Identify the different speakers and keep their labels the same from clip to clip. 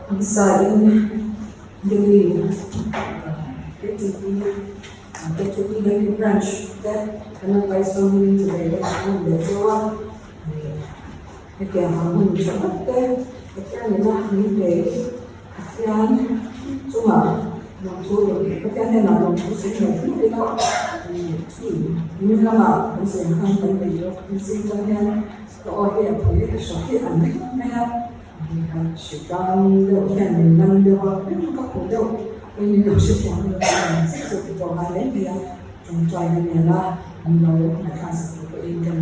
Speaker 1: Hmasa in Delhi KTP KTP Delhi Branch te kan lo paisawmin chibai te kan han leh chauh a. Hetiang ang hun tha tak te Pathian ina min pe hi Pathian chungah lawmthu Pathian hnenah lawmthu sawi leh hlut ila min lamah kan sawi ang khan kan nei bawk. Zing chang hian ka aw hi a phui a hrawk hi an ring mai a, hri tlang deuh hian min man deuh a, ring ka khuh deuh pawhin min lo hrethiam lo a ni zet zet tawh ngai mai mai a, tawngtaina nena an lo ngaihthlak sak tur pawhin kan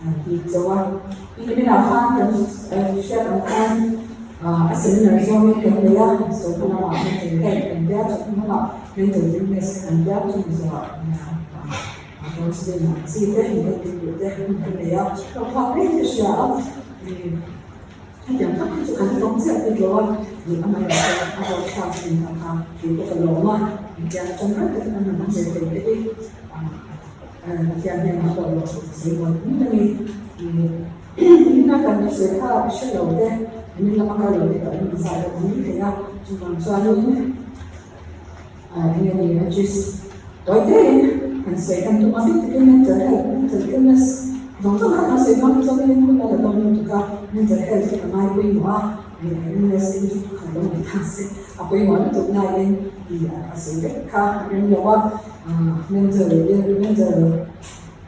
Speaker 1: Ti chauh a, niminah khan kan hriat ang khan a seminar zawngin kan nei a, sawrkar lamah mental health kan tia, chawhnu lamah mental illness kan tia, chumi zawhah counselling ang chi te, inentir duh te hun kan nei a, hlawhthlak reng ka hria a, hetiang tak hi chu kan tawng chiah bik lo a, amaherawhchu a hlawhthlak thin ang kha kei pawh ka lawm a, hetiang atang reng takin an rawn hre thei te hi. Pathian hian a pawh lo sawi bawi hming a ni. Hming a kan thusawi kha a hre lo te, hming lama kal lo te pawh an inzah deuh mai thei a. Chuvang chuanin eng nge ni a gist tawi tein han sawi kan tum a, bik takin mental health, mental illness zawng zawng kha kan sawi dawn chuanin hun a la dawn lutuk a, mental health hi ka ngai pawimawh a, illness hi chu kha lo ni ta se a pawimawh lutuk naiin a sawi vek kha a rem lo a. Mental mental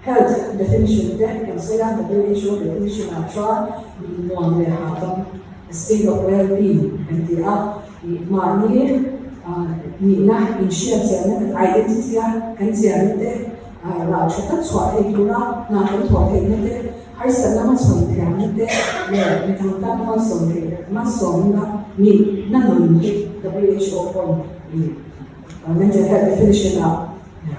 Speaker 1: health definition te kan sawi a, WHO definition ah chuan nuam leh hahdam, a state of well-being kan ti a, ih mahni nihna inhriat chianna kan identity a kan chianna te rah tha tak chhuah thei tura hna kan thawh theihna te, harsatna hmachhawn thiamna te leh mi dang tan malsawm theih malsawmna nihna nun hi WHO pawn ih Mental health definition ah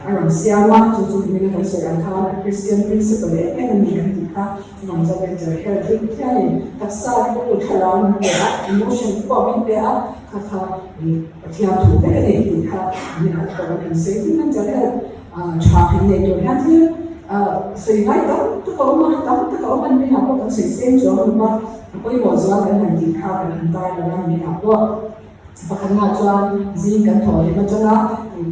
Speaker 1: a rawn siam a, chu chu nimin a kan sawi ang khan Christian principle em em a ni kan tih kha. Chuvang chuan mental health hi Pathianin taksa rilru thlarau min pe a, emotion te pawh min pe a, kha kha Pathian thu vek a ni tih kha nimin ah pawh kan sawi tin mental health tha han nei tur hian thil sawi ngai tam tak a awm a, tam tak a awm a nimin ah pawh kan sawi seng chuang lo va, a pawimawh zual kan han tih kha kan han tar lo a nimin ah pawh. Pakhatna chuan zing kan thawh hlim atanga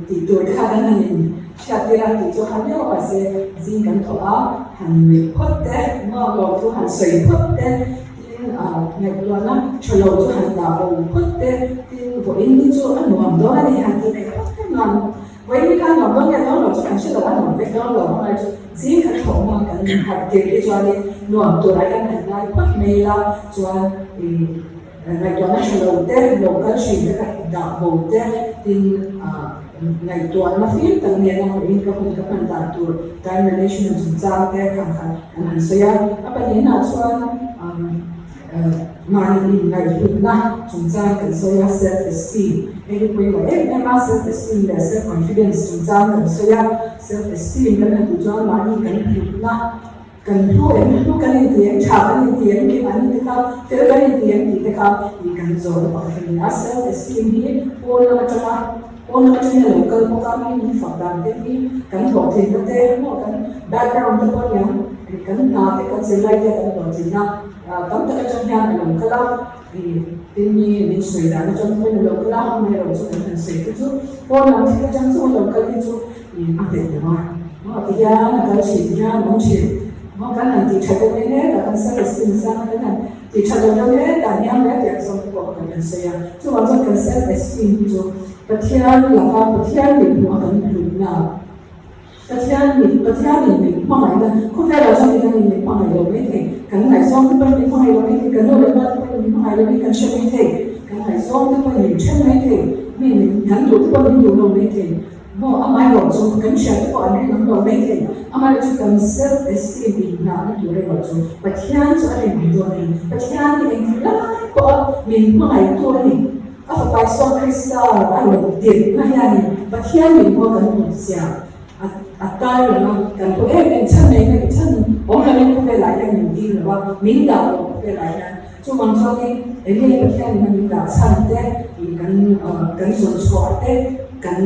Speaker 1: tih tur te kha kan han in hriat tir a tih chu han deuh a mahse zing kan thawh a han nuih phawt te maw lawm chu han sawi phawt te tin ah ngaihtuahna tha lo chu han dah bo phawt te tin vawiin ni chu a nuam dawn a ni han ti mai phawt te nuam vawiin ni kha a nuam dawn nge dawn lo chu kan hre lo a nuam vek dawn lo amaherawhchu chu zing kan thawh hma kan harh tir hi chuanin nuam turah hian han ngai phawt mai ila chuan ih. Ngaihtuahna tha lo te, lo kal thin te ka dah bo te, tin ngaihtuahna fim tak nena hmuhin ka hun ka hman dan tur time management chungchang te khan kha an han sawi a. A pahnihna chuan mahni inngaihhlutna chungchang kan sawi a, self esteem hei hi pawimawh em em a, self esteem leh self confidence chungchang kan sawi a, self esteem kan han tih chuan mahni kan hlutna Kan hlu em, hlu kan inti em, tha kan inti em, kim an inti kha, fel kan inti em tih te kha ih kan zawhna pakhat a ni a. Self esteem hi pawn lam atanga pawn lam atangin a lo kal bawk a, mi min fak dan te hi kan hlawhtlinna te maw kan background te pawh aniang kan hna te kan zirlai te kan hlawhtlinna tam tak atang hian a lo kal a, ih tin mi min sawi dan atang pawhin a lo kal a, amaherawh chu kan han sawi te chu pawn lam thil atang chu a lo kal hi chu ih a nghet lo a. Maw ti hian a kal thin hian awm thin. Maw kan han tih tha deuh hle tak an self esteem sang a kan han tih tha deuh deuh hle tak hian hle tih ang zawng te pawh kan han sawi a. Chuvang chuan kan self esteem hi chu Pathian laka Pathian mit hmuh a kan hlutna Pathian mit Pathian in min hmangaihna khawvelah chuan mi dangin min hmangaih lo mai thei kan ngaihzawng te pawhin min hmangaih lo mai thei kan nu leh pa te pawhin min hmangaih lo mai kan hre mai thei kan ngaihzawng te pawhin min then mai thei mi min kan duh te pawh min duh lo mai thei. Maw amaherawh chu kan hriat te pawh an rinawm lo mai thei. Amaherawh chu kan self esteem inhnahna tur erawh chu Pathian chu a rinawm dawn a ni. Pathian hi engtin lai pawha min hmangaihtu a ni. A Fapa Isua Krista a rawn tirhna hianin Pathian min hua kan hmu zia a tar lang a, kan hmu em em chhan mai mai chhan awm lovin khawvelah hian min ding lo a, min dah lo khawvelah hian. Chuvang chuanin eng nge Pathianin a min dah chhan te, kan kan zawn chhuah te, kan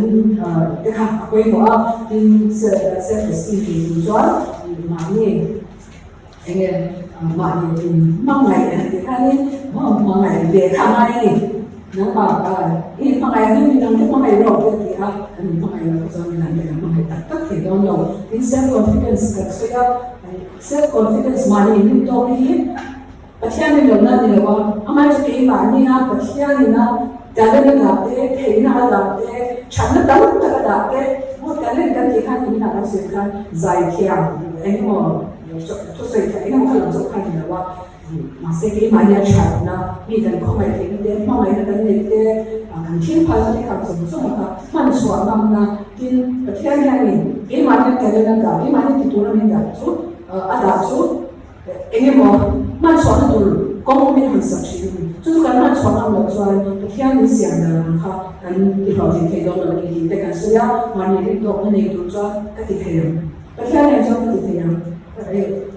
Speaker 1: te kha a pawimawh a, tin self esteem tih tur chuan mahni eng nge. Mahni in hmangaih an tih khanin hmangaih ve kha a ngai a ni. Nangmah i hmangaih ang in midangte hmangaih rawh te a ti a, kan inhmangaih loh chuan midangte kan hmangaih tak tak thei dawn lo. Tin, self confidence kan sawi a, self confidence mahni inrin tawk hi Pathian rin lohna a ni lo a, amah chu keimahnia Pathianin a talent a dah te, theihna a dah te, thatna tam tak a dah te, maw talent kan tih khan inah kan sawi khan zaithiam eng emaw thusawi theih eng emaw kha lam chauh kha a ni lo a, mahse keimahnia thatna, mi kan khawngaih theihna te, hmangaihna kan neih te, kan thil phalna te kha zawng zawng a kha hman chhuah ngamna, tin Pathian hianin keimahnia talent a dah, keimahnia ti tura min dah chu a dah chu. Eng emaw hmanchhuahna tur kawng min han sak thin a ni. Chu chu kan hmanchhuah ngam loh chuan Pathian min siam dan ang kha kan tihlawhtlin thei dawn lo a ni tih te kan sawi a, mahni rin tawkna nei tur chuan ka ti thei ang. Pathian nen chuan ka ti thei ang.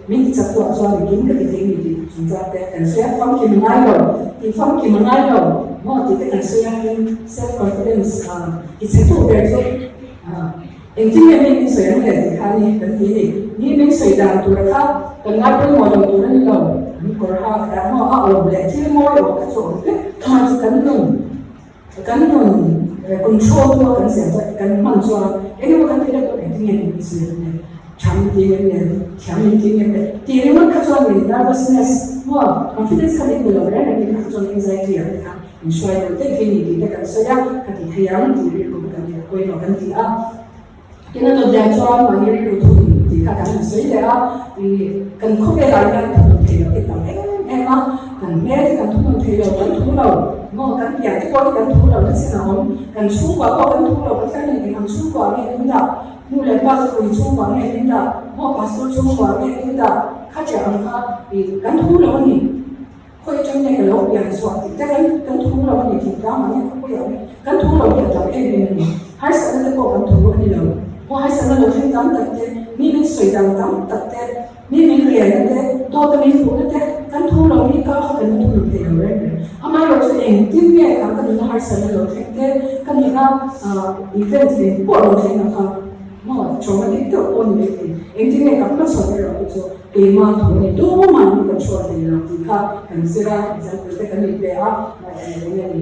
Speaker 1: Min ti chak tuah chuan engkim ka ti thei a ni tih chungchang te kan sawi a, famkim a ngai lo, tih famkim a ngai lo maw tih te kan sawi a, tin self confidence ti chhe tu ber chu Engtin nge mi min sawi ang le tih kha ni kan ti ni. Mi min sawi dan tura kha kan ngai pawimawh lo tur a ni lo. Kan kawr ha kha maw a awm leh thil mawi awm kha chu awm vek. Amah chu kan nun kan nun control tu a kan siam chuan kan hman chuan eng emaw kan ti leh dawn engtin nge mi min sawi ang le, tha min ti ngem le, thiam min ti ngem le tih ringawt kha chuan min nervousness maw confidence kha min pe lo reng reng kha chuan anxiety ang te kha Min hruai lo daih thei ni tih te kan sawi a, ka ti thei ang tih rilru kha kan nei a, pawimawh kan ti a. Tin a dawt leh chuan mahni rilru thun tih kha kan han sawi leh a, ih kan khawvelah hian thunun thei lo te tam em em a, kan hmel te kan thunun thei lo, kan thu lo maw, kan pian te pawh hi kan thu lo na chin a awm, kan chhungkua pawh kan thu lo, Pathian in eng ang chhungkua nge min dah, nu leh pa chu ui chhungkua nge min dah, maw pastor chhungkua nge min dah, khatia ang kha ih kan thu lo a ni. Khawi atang nge ka lo pian chhuah tih te kan kan thu lo a ni tih tlangah nge khawpui ah nge kan thu lo hi a tam em em a ni. Harsatna te pawh kan thu a ni lo. Maw harsatna lo thleng tam tak te, mi min sawi dan tam tak te, mi min riaina te, dawta min hmuhna te kan thu lo hi ka kha kan la thunun thei lo reng reng. Amaherawhchu engtin nge kha ka nuna harsatna lo thleng te, ka nuna event eng pawh lo thleng ang kha maw traumatic deuh pawh a ni maithei. Engtin nge ka hmachhawn erawh te chu Keimah thu a ni tumah min control thei lo tih kha kan zir a, example te kan inpe a, eng nge ni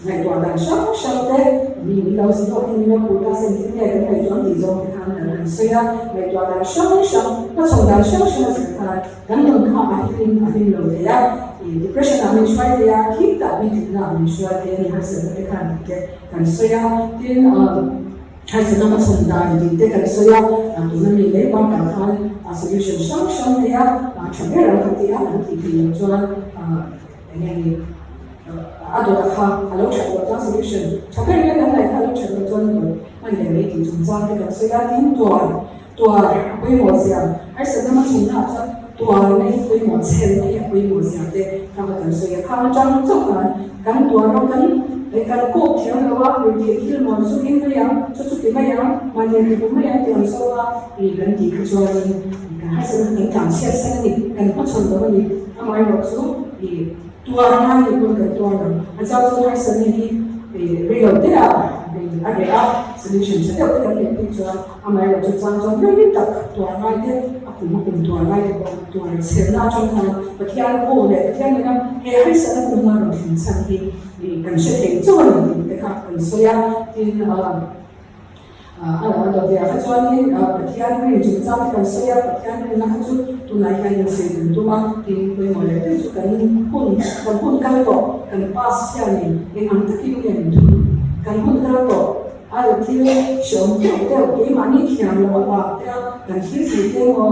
Speaker 1: ngaihtuah dan hrang hrang te mi min lo zin awk in min lo puh ta se engtin nge kan ngaihtuah ang tih zawng te khan kan han sawi a, ngaihtuah dan hrang hrang, hmachhawn dan hrang hrang a zir khan kan nun kha a hlim a hlim lo thei a, ih depression ah min hruai thei a, khim tak mi tlinna ah min hruai thei a ni harsatna te khan tih te kan sawi a, tin. Thaisana hmachhawn dan tih te kan sawi a, tuna mi mai bakah khan solution hrang hrang nei a, tha ber ang kan ti a, kan tih theih loh chuan eng nge ni a dawt kha a lo that loh chuan solution tha ber nge kan ngaih kha a lo that loh chuan a dawt hman leh mai tih chungchang te kan sawi a, tin tuar tuar a pawimawh zia harsatna hmachhawnna ah chuan tuar na hi pawimawh chhelna hi a pawimawh zia te kha kan sawi a, khang atang chauh khan kan tuar a kan Kan kawp thiam lo a, ruihtheih thil mawn chu eng mai ang, chu chu ti mai ang, mahni an ti bu mai ang tih ang zawk a, ih kan tih kha chuanin kan harsatna kan tlan chhiat san a ni, kan hmachhawn lo a ni. Amaherawh chu ih tuar ngai ni pawn kan tuar lo. A chau chuan harsatna hi ih rei lo te ah a reh a, solution tha deuh te kan neih pui chuan amaherawh chu chang chuan rei tak tuar ngai te a kum a kum tuar ngai te pawh tuar chhelna atang khan Pathian aw leh Pathian nena he harsatna hun a rawn thlen chhan hi Ih kan hre thei chauh a ni tih te kha kan sawi a, tin a dawt leh ah kha chuanin Pathian rin chungchang te kan sawi a, Pathian rinna kha chu tunah hian in sawi kan tum a, tin pawimawh leh deuh chu kan hun kan hun kal tawh kan past hianin eng ang takin nge min thunun, kan hun kal tawh a thil hreawm deuh deuh keimahni thiam loh avang te a kan thil tih te emaw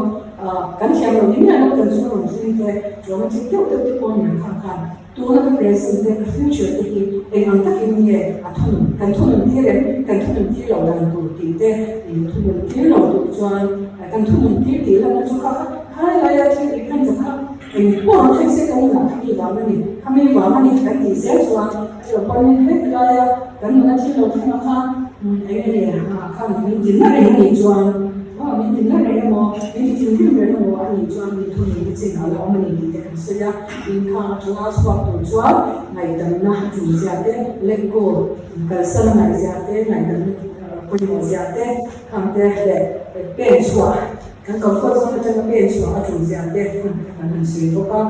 Speaker 1: kan thiam loh ni miah lo kan chu rawn thleng te traumatic deuh deuh te pawh ni ang khang khan. Tuna ka present te, ka future te hi eng ang takin nge a thunun, kan thunun tir em, kan thunun tir lo dan tur tih te, ih thunun tir lo tur chuan kan thunun tir tih lanna chu kha kha khai laia thil event a kha eng pawh rawn thleng se kan inah kha mi vang a ni, kha mi vang a ni kan tih zel chuan a lo panin hlek laia kan nuna thil lo thleng a kha eng nge ni khan min dinna reng a nih chuan aw min dinna reng emaw min ti thinrim reng emaw a nih chuan min thunun te chin a la awm a ni tih te kan sawi a. Inkhang atanga chhuak tur chuan ngaihdamna tul zia te, let go, kalsan ngaihzia te, ngaihdamna pawimawh zia te, khang te leh pen chhuah Kan comfort zone atanga pen chhuah a tul zia te hun kan han sawi bawk a.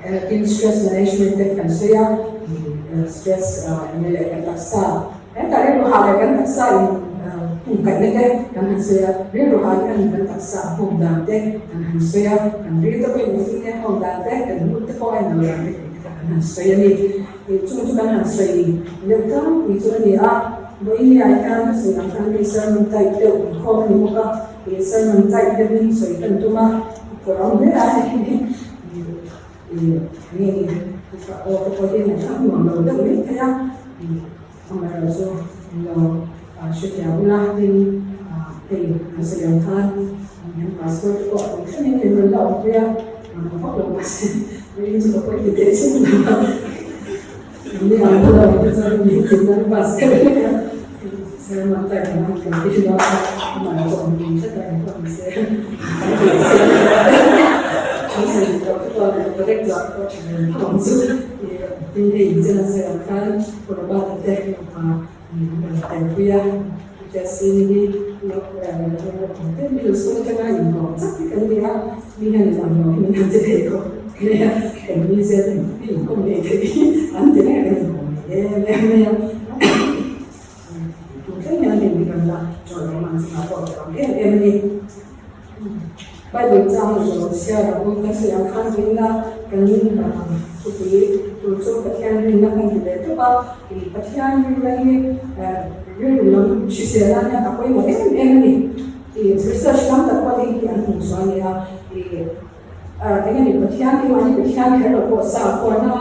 Speaker 1: Tin, stress management te kan sawi a, stress enge leh kan taksa, hetah rilru hah leh kan taksa in pumkaihna te kan han sawi a, rilru hah hian kan taksa a hmawm dan te kan han sawi a, kan rilru te pawhin mihring te a hmawm dan te, kan mood te pawh a inlo dan te tih te kha kan han sawi a ni. Chung chu kan han sawi deuh tlangpui chu a ni a, Vawinia hian ka sawi ang khan hei sermon type deuh inkhawm a ni bawk a, sermon type deuhin sawi kan tum a, kawr ang hle a hei. Nge ni aw te pawh hi ngaihthlak nuam lo deuh mai thei a, amaherawhchu an lo hrethiam ula tin hei an sawi ang khan an pastor te pawh an thlengin min rawn la awmpui a, nuam vak lo mahse ring chu ka pawi ti teh chiam lo a, ni ang pawh lo te chuan min tin an pastor vek a, sermon type ang han kan ti dawn a, amaherawhchu awm dun tlat a engpawh ni se. Bible chang lo chhiar ang kan sawi ang khan rinna kan thupui tur chu Pathian rinna kan ti ve tawp a, Pathian rinna hi rilru lam hrisel nan hian a pawimawh em em a ni. Research tam tak pawh hei hi an hmuh sual a ni a, eng nge ni Pathian hi mahni Pathian kher lo pawh sakhuana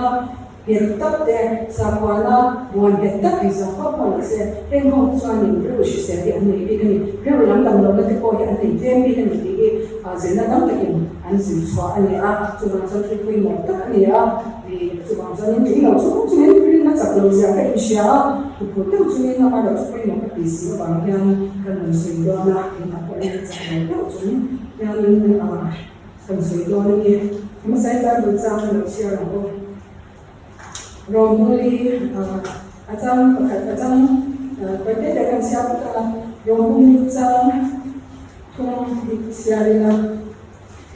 Speaker 1: Nghet tak te, sakhuana buan nghet tak hi sakhua pawh ni se, heng ho chuanin rilru hrisel hi an nei bik a ni. Rilru lam dam lohna te pawh hi an nei tlem bik a ni tih hi zirna tam takin an zir chhuah a ni a. Chuvang chuan thil pawimawh tak a ni a. Chuvang chuanin tui lo chung chungin rinna chak lo zia ka inhria a, huphurh deuh chungin amaherawhchu pawimawh ka tih si avang hian kan rawn sawi dawn a, keimah pawh rinna chak lo deuh chung hianin Kan sawi dawn a ni. Hmasai Bible chang a lo chhiar ang aw. Rawmuli a chang pakhat a chang pawite te kan chhiar phawt ang a. Rawmuli chang thum hi chhiar ila.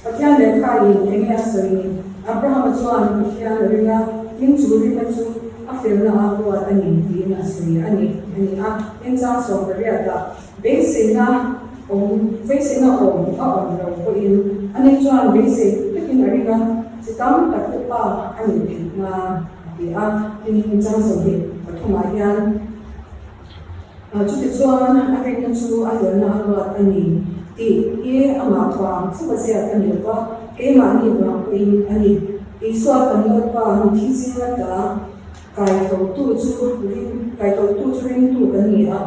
Speaker 1: Pathian lehkha in enge a sawi ni? Abrahama chuan Pathian a ring a, tin chu rinna chu a felna a ruat a ni tiin a sawi a ni a ni a. Tin chang 18 ah Beiseina awm, beiseina awm a awm lo pawhin ani chuan beisei takin a ring a, chi tam tak te pa a nih theih nan a ti a. Tin, chang 23 ah hian chutichuan a rinna chu a felna a ruat a ni tih hi amah thuam chauh a ziak a ni lo va, keimahni vang pawhin a ni. Isua kan Lalpa mithi zinga ta kaithotu chu ring, kaithotu chu ringtu kan ni a.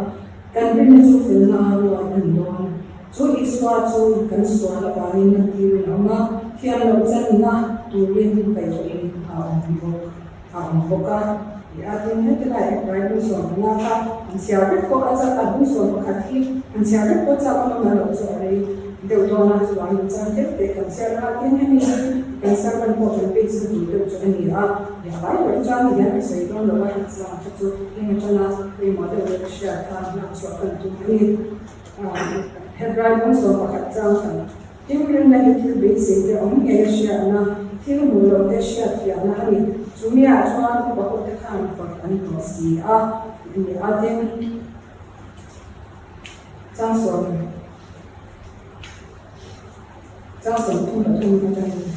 Speaker 1: Kan rinna chu felna a ruat a ni dawn. Chu Isua chu kan sual avangin a tirin a awm a, thiam loh channa turin kaihthawhin a awm bawk a awm bawk a. Ti a tin heti lai Hebrai hmun 15 kha an chhiar vek pawh a chak a, hmun 11 hi an chhiar vek pawh chak a awm loh chu a rei deuh dawn a, chuvangin chang deuh teh kan chhiar a, tin hemi hi kan sermon pawh kan page na tur deuh chu a ni a, a vai ber chuan ti hian ka sawi dawn lo a, chang kha chu eng atanga Pawimawh deuh deuh hriat kha lak chhuah kan tum a ni. Hebrai rawng 11 chang kan thil rinna hi thil beisei te awm ngei a hriatna, thil hmuh loh te hriat fiahna a ni. Chumiah chuan upa hote khan fak an hlawh si a ni a tin chang sawm chang 33 atangin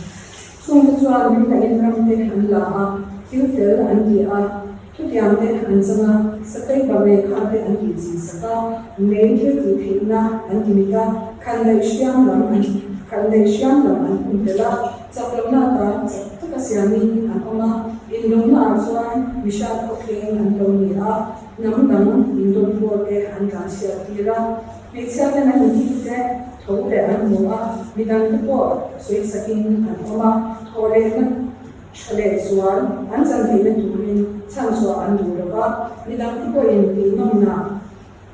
Speaker 1: chungte chuan rinna in ram te an la a, thil fel an ti a. Chutiang te an chang a, sakei bawei kha te an tih chin sak a, mei thil tih theihna an ti mit a, khan leh hriam lam an khan leh hriam lam an hun tel a, chak lohna atan chak taka siamin an awm a, inlawmna ah chuan mihrat khawthleng an lo ni a, hnam dang indawt pawl te an tlan chhiat tir a, hmeichhia ten an inthik te tho leh an hmu a, midang te pawh sawi sakin an awm a, thawh lehna. Tha leh zual an chan theihna turin chhanchhuah an duh lo va, midang te pawhin tihnawmna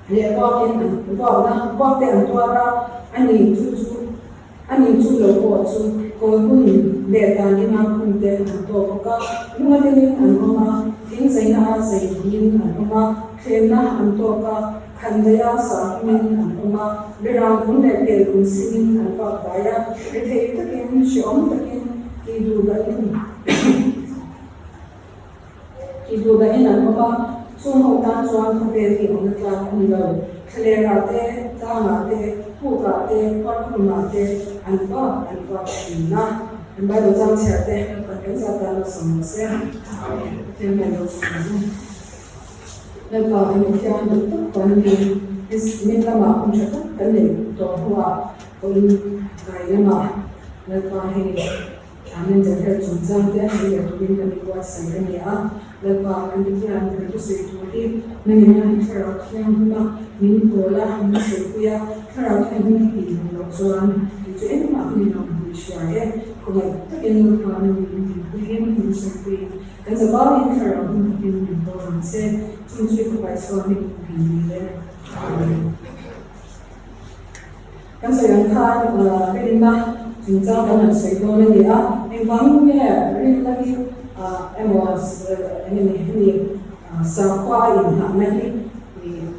Speaker 1: leh vuakin an vuakna vuak te an tuar a, a ni chu chu a ni chu lo pawh chu kawlhmun leh dan ina khum te an tawk bawk a, lunga telin an awm a, thing zaina a zei hmangin an awm a, thlemna an tawk a. Khandaiha sahimin an awm a, Mirang vun leh pel vun sinin an vak vai a, rethei takin, hrehawm takin tihduhdahin tihduhdahin an awm a, chung ho tan chuan khawvel hi awmna tlak a ni lo. Thlalerah te, tlangah te, pukah te, khuarkhumah te an vak an vak thin a. Kan Bible chang chhiar te kan kan zat tan lo sawm lo se. Pathian hian lo sawm ang u. Lalpa kan Pathian duh tak kan ni. Min lamah hun tha tak kan neih tawh hnuah pawhin kai lamah Lalpa hei Amen Zahel chungchang te hei leh turin kan inbuatsaih a ni a. Lalpa kan Pathian kan thusawi tur hi nangin a Thlarau Thianghlim a min pawl a, min sawipui a, Thlarau Thianghlim hi tih duh loh chuan kei chu engmah ka ni lo tih hria e. Khawngaih takin Lalpa nangin min dinpuiin min sawipuiin kan zavaiin Thlarau hmun khatin min pawl ang che. Chung chu i fapa Isua hming kan dil e. Amen. Kan sawi ang khan rinna chungchang kan han sawi dawn a ni a, engvangin nge rinna hi emaw eng nge hemi sakhua a inhnahna hi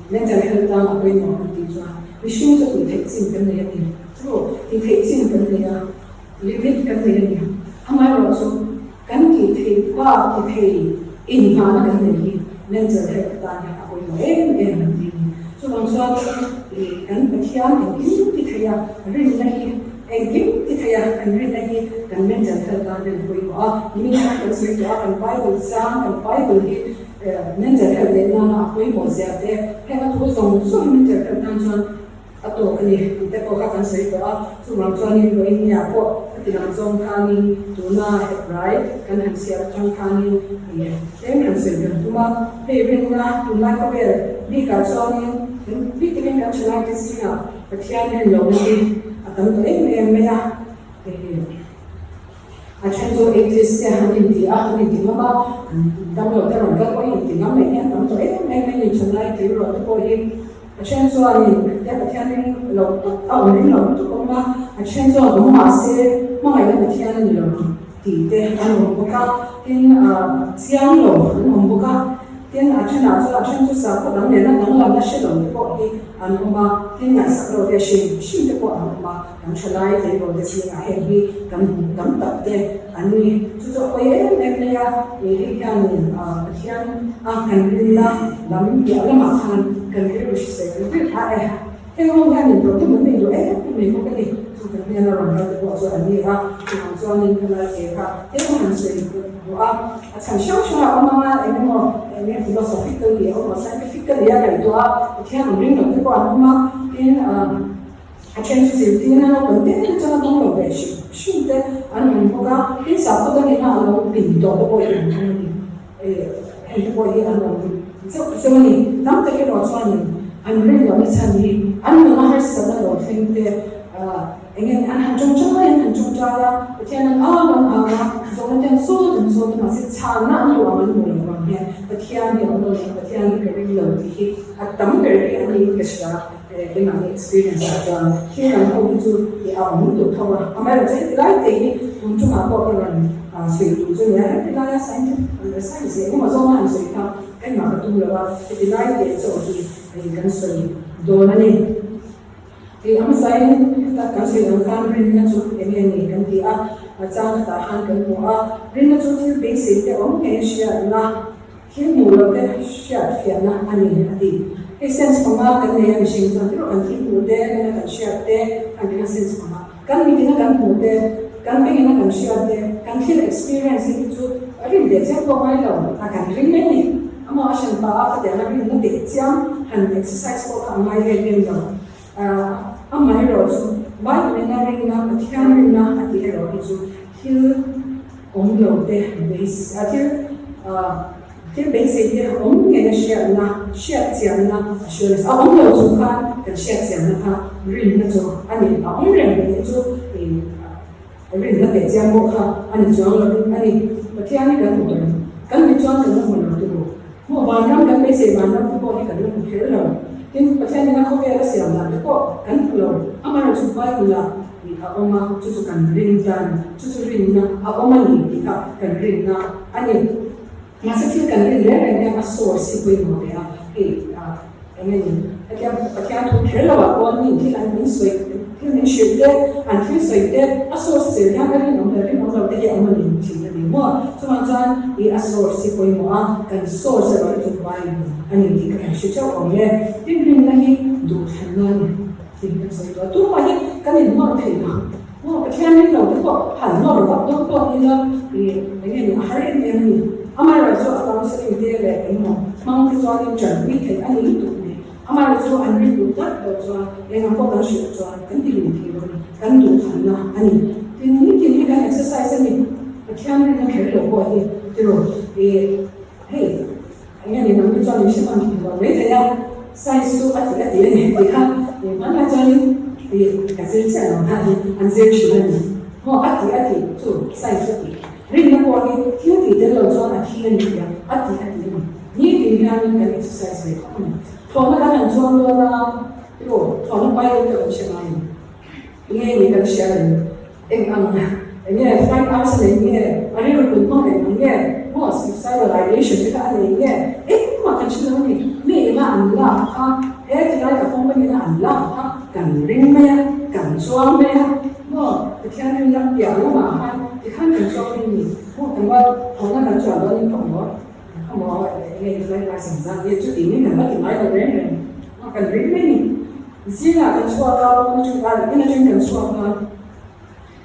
Speaker 1: mental health tan a pawimawh kan tih chuan mihring chu tih theih chin kan nei a ni. Chu tih theih chin kan nei a, limit kan nei a ni. Amaherawhchu kan tih theih bak ti thei inhnahna kan nei hi mental health tan hian a pawimawh em em an ti a ni. Chuvang chuan kan Pathian engkim ti thei a, rinna hi engkim ti thei a, kan rinna hi kan mental health tan hian a pawimawh a. Nimin khan kan sawi tawh a, kan Bible chang, kan Bible hi mental health leh nana a pawimawh zia te, heng a thu zawng zawng hi mental health tan chuan A tawk a ni tih te pawh kha kan sawi tawh a, chuvang chuanin Rohingya pawh a ti lang zawng khanin tuna Hebrai kan han chhiar atang khanin ih tlem han sawi kan tum a, hei rinna tunlai khawvel bikah chuanin kan bik takin kan thalaite zingah Pathian rinlohna hi a tam tawh em em mai a, ih a then chu atheist te an inti a, an inti ngam a, damlo te rawn kal pawh hi inti ngam mai hian tam tawh em em mai a ni, thalai tleirawl te pawh hi. A then chuanin Tia Pathian ring lo tak a awm ring lo lutuk awm a, a then chuan awm mahse hmangaihna Pathian a ni lo ang tih te an awm bawk a, tin chiang lo an awm bawk a, tin a thenah chuan a then chu sakhaw dang nena danglamna hre lo te pawh hi an awm a, tin ngaihsak lo te hrim hrim te pawh an awm a, kan thalai tleirawl te zingah heng hi kan hmuh tam tak te an ni. Chu chu a pawi em em mai a, hei hianin Pathian a kan rinna lam piah lamah khan kan rilru hrisel rilh a e. Heng ho hianin problem an nei duh em em mai bawk a ni. Chu kan hnena rawn kal te pawh chu an ni a, chuvang chuanin helai ke kha eng han sawi duh a, a chhan hrang hrang a awm ang a, eng emaw eng nge philosophically a awm a, scientifically a ngaihtuah a, Pathian awm ring lo te pawh an awm a, tin A then chu zirtirna naupang te atanga dawng lo ve hrim hrim te an awm bawk a, tin sakhaw dangin a lo pin tawh te pawh hi an awm a ni. Heng te pawh hi an awm zeuh zeuh a ni. Tam tak erawh chuanin an rin lohna chhan hi an nuna harsatna lo thleng te eng nge an han tawngtai an han tawngtai a, Pathian an ang an ang a, zawhna te an zawt an zawt a, mahse chhanna an duh ang an hmuh loh vang hian Pathian hi a awm lo leh Pathian hi ka ring lo tih hi a tam ber hi an niin ka hria. Keimahni experience ah chuan thil dang ho hi chu i a awm lutuk tho a, amaherawhchu heti lai te hi tun chungah pawh ka rawn sawi tur chu nia, heti laia scientific science leh engemaw zawnga han sawi kha engmah ka tum lo a, heti lai te chaw hi hei kan sawi dawn a ni. Hei a hmasain heta kan sawi ang khan rinna chu eng nge ni kan ti a, a chang khatah khan kan hmu a, rinna chu thil beisei te awm ngei a hriatna, Thil hmuh loh te hriat fiahna a ni a ti. Hei sense panga kan nei a mihring chuan erawh kan thil hmuh te, nena kan hriat te a ni a sense panga. Kan mitin a kan hmuh te, kan bengin a kan hriat te, kan thil experience te hi chu a rin ve chiang pawh ngai lo a kan ring mai ni. Amaw a hran pah a khatiang a rinna teh chiang han exercise pawh kha a ngai em em lo. Amaherawh chu Bible in a rinna, Pathian rinna a tih erawh hi chu thil awm lo te base a thil thil beisei te awm ngei a hriatna, hriat chianna assurance a awm lo chung khan kan hriat chianna kha rinna chu a ni, a awm reng tih chu rinna teh chiang pawh kha a ni chuang lo a ni. Pathian hi kan hmu reng, kan mi chuan kan la hmu lo turu. Maw vanram kan beisei vanram te pawh hi kan la hmu kher lo. Tin, Pathian ina khawvel a siam dan te pawh kan hmu lo. Amaherawhchu Bible ah ih a awm a, chu chu kan rin dan, chu chu rinna a awm a ni tih kha kan rinna a ni. Mahse thil kan rin reng reng hian a source hi pawimawh ve a, hei eng nge ni? Hetiang Pathian thu kher lo ah pawh mi thil an min sawi thil min hrilh te, an thil sawi te a source zel hian ka rinawm leh rinawm lo te hi a awm a ni thin a ni maw? Chuvang chuan i a source hi pawimawh a, kan source erawh hi chu Bible a ni tih ka han hre theuh awm e. Tin rinna hi duhthlanna a ni tih kan sawi tawh a, tumah hi kan inhmawr thei lo maw? Pathian ring lo te pawh han nawr vak dawn pawh ni la i eng nge ni a har em em a ni. Amaherawhchu a counselling te leh engemaw hmang te chuanin tanpui theih a ni lutuk mai. Amaherawhchu an rin duh tlat loh chuan eng ang pawh kan hrilh chuan kan ti lui thei lo a ni, kan duhthanna a ni. Tin, nitin hi kan exercise a ni, Pathian rinna kher lo pawh hi tiraw i hei eng nge ni nang te chuan min hre hman thei lo mai thei a, science chu a ti a ti a ni tih kha i hmanlai chuanin i ka zir chiah lo kha hi an zir thin a ni maw a ti a ti chu science chu a ti. Rinna pawh hi thil tih tel lo chuan a thi a ni thei a, a tih a ti a ni. Nitin hianin kan exercise ve khawp a ni. Thlawhna kan han chuang dawn a, tiraw, thlawhna pilot te awm hre ngai em? Enge ni kan hria reng? Eng ang eng nge flight hours a nei nge? A rilru pun hmang eng ang nge? Maw specialization te kha a nei nge? Engmah kan hre lo a ni. Mi ina an lak kha, he tilai ka company ina an lak kha kan ring mai a, kan chuang mai a. Maw Pathian rinna piah lamah khan tikhan kan chuak hi ni maw kan va thawhna kan chuah dawn in khaw maw khaw maw enge i flight license a nge chu tiin kan va ti ngai lo reng reng maw kan ring mai ni zingah kan chhuak a pawn atang a in atang kan chhuak a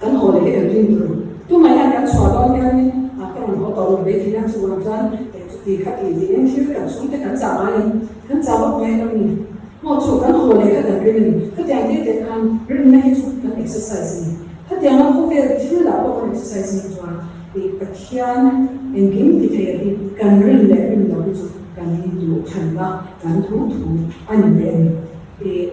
Speaker 1: kan haw leh hi kan ring tur tumah hian kan chhuah dawn hianin a ka rawn haw tawh lo mai thei a chuvang chuan chuti kha ti tiin thil kan chhungte kan chah ngai em kan chah vak ngai lo ni. Maw chu kan haw leh kha kan ring a ni. Khatiang te te khan rinna hi chu kan exercise a ni. Khatianga khawvel thil lah pawh kan exercise a nih chuan ih Pathian engkim ti thei a hi kan rin leh rin loh hi chu kan duh thanna kan thu thu a ni ve a ni. Ih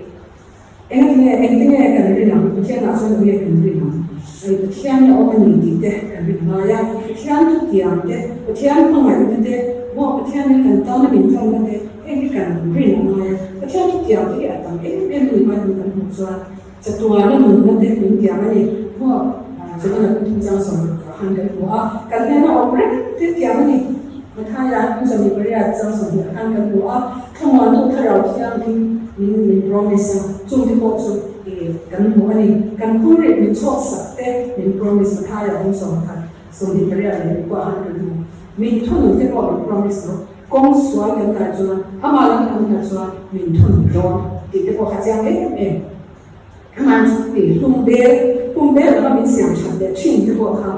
Speaker 1: engtinge engtinge kan rin ang Pathianah chuan enge kan rin ang? Ih Pathian hi a awm a ni tih te kan rin ngai a, Pathian thutiang te, Pathian hmangaihna te, maw Pathian hi kan tana min tlanna te, Heng hi kan rin a ngai a, Pathian thu tiang te hi a tam em em a ni Bible kan hmuh chuan chatuana nunna te min tiang a ni maw chatuana kan thung chang sawm khan kan hmu a, kan hnena awm reng te tiang a ni Mathaia hmun 28 chang 20 khan kan hmu a, thlamuantu thlarau thianghlim min min promise a, chung te pawh chu kan hmu a ni, kan phurrit min chhawk sak te min promise Mathaia hmun 11 28 leh 9 khan kan hmu, min thunun te pawh min promise lo. Kawng sual kan kai chuan amah lam kan kal chuan min thun dawn tih te pawh kha chiang em em. Amah chu tih hlum bel, hlum bel lova min siam that leh thin te pawh kha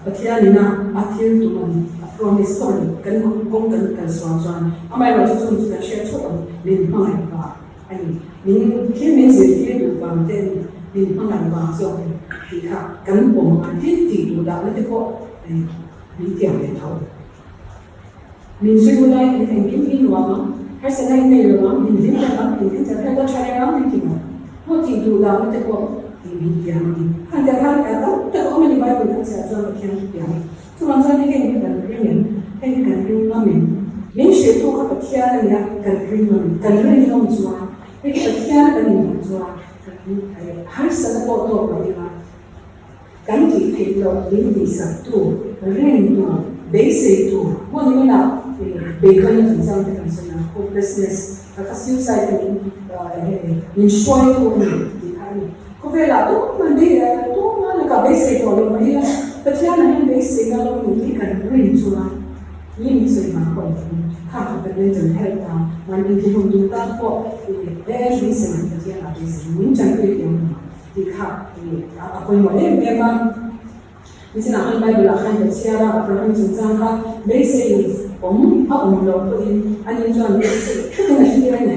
Speaker 1: Pathian ina a thil tum a ni, a promise pawh a ni. Kan kawng kan kal sual chuan amaherawhchu chu chung chu kan hriat thup ang, min hmangaih vang a ni. Min thil min zirtir duh vang te a ni, min hmangaih vang zawk a ni tih kha kan pawm ang. Thil tih duh dahna te pawh min tiam ve tho. Min zui hun lai in engkim hi nuam ang, harsatna in nei lo ang, min hlim reng ang, engkim chan hian ka tha reng ang min ti maw? Maw tih duh lohna te pawh tih min tiam a ni. Khan tel khan ka tam tak a awm a ni Bible kan chhiah chuan Pathian thu tiam a. Chuvang chuan heng hi kan ring em? Heng hi kan ring ngam em? Min hrilhtu kha Pathian a nia, kan ring ngam em? Kan rin ngam chuan hei hi Pathian kan inhmuh chuan harsatna pawh tawk lo ila, Kan tih theih loh min tihsaktu, rintu, beiseitu, hmun hmunah beidawnna chungchang te kan sawi a, hopelessness, ka kha suicide te min min hruaitu a ni tih kha a ni. Khawvelah tumah tumah lakah beisei tawh lo mai ila, Pathianah hian beiseina lo ni tih kan rin chuan mi min sawi vang pawh ni lovin kha kha kan mental health a, mahni tihhlum duh tan pawh e beisei ang Pathianah beisei min tanpui thiam ang. Tih kha a pawimawh em em a. Nichinah khan Bible ah khan ka chhiar a, Abraham chungchang kha beisei awm a awm loh pawhin ani chuan beisei thutin a hlir a ni.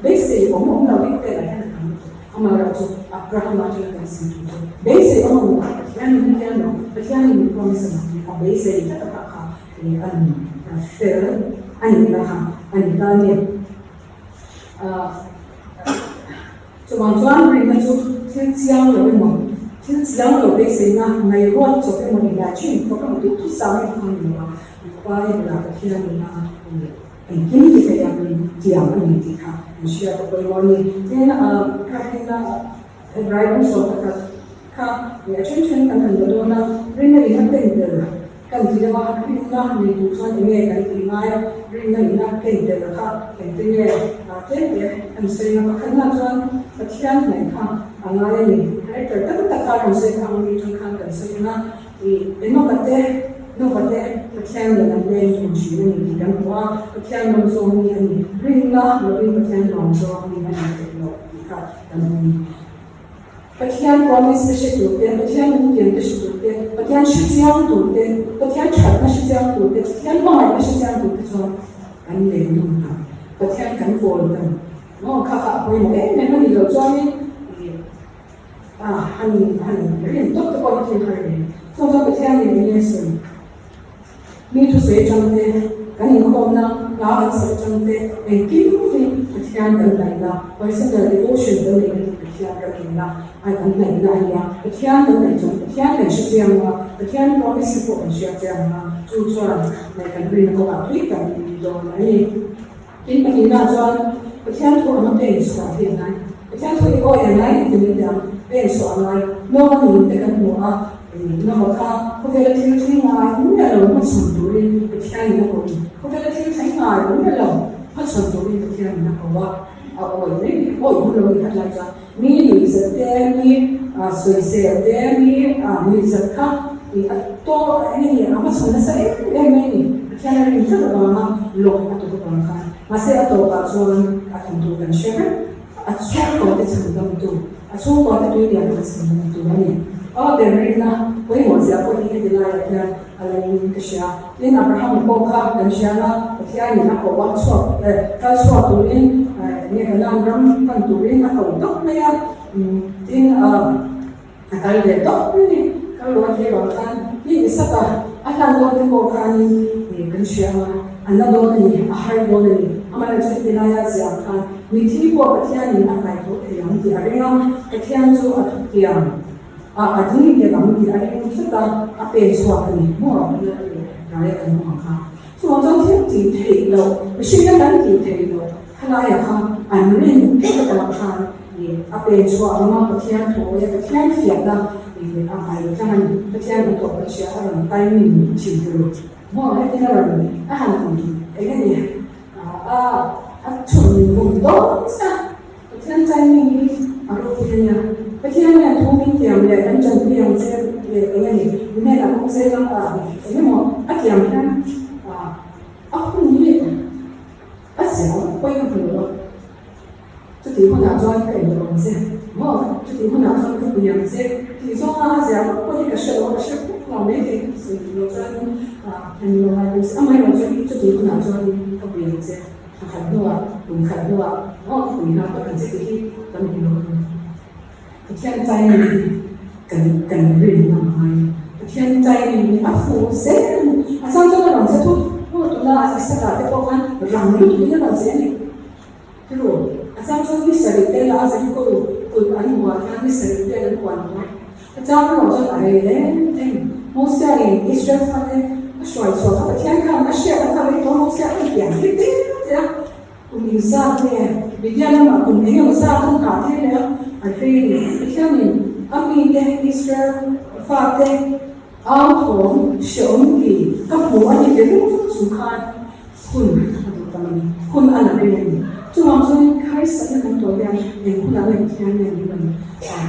Speaker 1: Beisei awm awm lo hi khawvelah hian a tam lutuk. Amaherawhchu Abraham atanga kan zir tur chu beisei awm awm loh Pathianin a tiam lo, Pathianin min promise a lo, a beisei tlat a kha a ni fel a nihna kha a ni ta a ni. Chuvang chuan rinna chu thil chiang lo emaw, thil chiang lo beiseina ngaihruat chawp emaw imagine chawp emaw duh thusam emaw kha a ni lo a, Bible ah Pathian nuna engkim ti theih ang in tiang a ni tih kha an hriat a pawimawh a ni. Tin, kha rinna Hebrai rawng 11 kha a then then kan han la dawn a, rinna in a ken tel kan ti deuh a, rinna nei tur chuan enge kan tih ngai a, rinna in a ken tel kha engtin nge? Tlem te an sawi a, pakhatna chuan Pathian hnaih kha a ngai a ni. Character tam tak kha rawn sawi kha ang mi atang khan kan sawi ang a, ih Enoch-a te, Nova te Pathian nen an leng thun thin a ni tih kan hmu a, Pathian lawm zawng mi a ni, rinna lovin Pathian lawm zawng mi a ni theih loh tih kha kan hmu a ni. Pathian promise te hre tur te, Pathian lungtiang te hre tur te, Pathian hre chiang tur te, Pathian thatna hre chiang tur te, Pathian hmangaihna hre chiang tur te chuan kan leng dun ta. Pathian kan kawl ta maw? Kha kha a pawimawh em em a ni lo chuanin ih a han han rin tawp te pawh hi thil har hle. Chung chuan Pathian in enge sawi? Mi thusawi atang te, kan inkhawmna hla kan sawi atang te, engkim hi Pathian kan hnaihna, personal devotion kan neihna hi Pathian kan hnaihna a kan hnaihna a nia. Pathian kan hnaih chuan Pathian kan hre chiang a, Pathian promise te pawh kan hria chiang a, chu chuan hnaih kan rinna kawngah tui tak min dawn a ni. Tin, pahnihna chuan Pathian thu anga pen chhuah hi a ngai. Pathian thu i awi a ngai ti mai teh ang, pen chhuah a ngai. Noah nun te kan hmu a, Noah kha khawvela thil thleng ngai miah lo hmachhawn turin Pathianin a ko ni. Khawvela thil thleng ngai miah lo hmachhawn turin Pathianin a ko a, a awi mai ni. Awi hun lo ni khat lai chuan mi nuihzat te, mi sawisel te, mi nuihzat kha a tawh eng nge ni a hmachhawn nasa em em mai ni. Pathian a rin tlat avanga lawm a tuk avang khan. Mahse a tawpah chuan a thawm tur kan hre vek. A chhungkaw te chhandamtu, a chhungkaw te tui lian kha chhandamtu a ni. A ber rinna pawimawh zia pawh hi heti laiah hian a lo in ka hria. Tin, Abraham-a pawh kha kan hria a, Pathianin a koh a chhuak kal chhuak turin nge Kanaan ram pan turin a ko tawp mai a. Tin, a kal ve tawp mai a ni. Kal lo a thei vang khan mi Isaka a hlan dawn te pawh khanin kan hria a, a na dawn a ni, a har dawn a ni. Amaherawhchu heti laia ziah khan mithi pawh Pathianin a kaitho thei ang tih a ring a, Pathian chu a thutiang. A a ding nghet ang tih a ring tlat a, a pen chhuak a ni maw? Rai a kan hmu ang kha. Chuvang chuan thil tih theih loh, mihringa kan tih theih loh khalaiah kha an rin tlat avang khan ih a pen chhuah ang a, Pathian thu awia Pathian fiahna ih a ngai tlang a ni. Pathian hnathawh kan hria a rawn timing thin tur maw? Hetin a rawn a han eng nge ni a a chhun bum dawn chiah. Pathian timing hi a ropui a nia. Pathian hian thu min tiam leh kan tanpui ang che leh eng a ni, min hnenah kawng zêl ang a eng emaw a tiam hian a hun hi a zia pawi ka hmu lo a. Chutih hunah chuan ka inlo ang che maw, chutih hunah chuan ka pui ang che tih zawnga a zia vak pawh hi ka hre lo a, ka hre khawp lo mai thei ka ti sawi duh lo chuan han lo ngai bawk si. Amaherawhchu chutih hunah chuan ka pui ang che. Thla khat hnuah, kum khat hnuah maw pui hna pawh kan che tih hi kan hmu lo a ni. Pathian timing hi kan kan rinna a ngai a, Pathian timing hi a fuh zel a ni. A chang chuan a rawn che thut maw tuna a Isaka te pawh khan rang lutuk in a rawn che a ni. Tiru, a chang chuan ni sarih tel a Jeriko kulh an huah khan ni sarih vel an huan tawh a. A chang erawh chuan a rei reng reng. Mosia in Israel fate a hruai chhuah kha Pathian khan a hriat a kha rei tawh a, Mosia a inpian tir tir tir a, kum inzat nge Midian lamah kum eng emaw zat an nghah tir leh a, a rei a ni. Pathian in a mite Israel fate au thawm hreawm ti ka hmu a ni ve ringawt chung khan Hun a duh tam a ni. Hun a la reng a ni. Chuvang chuanin harsatna kan tawh hian eng hunah nge Pathian nge min rawn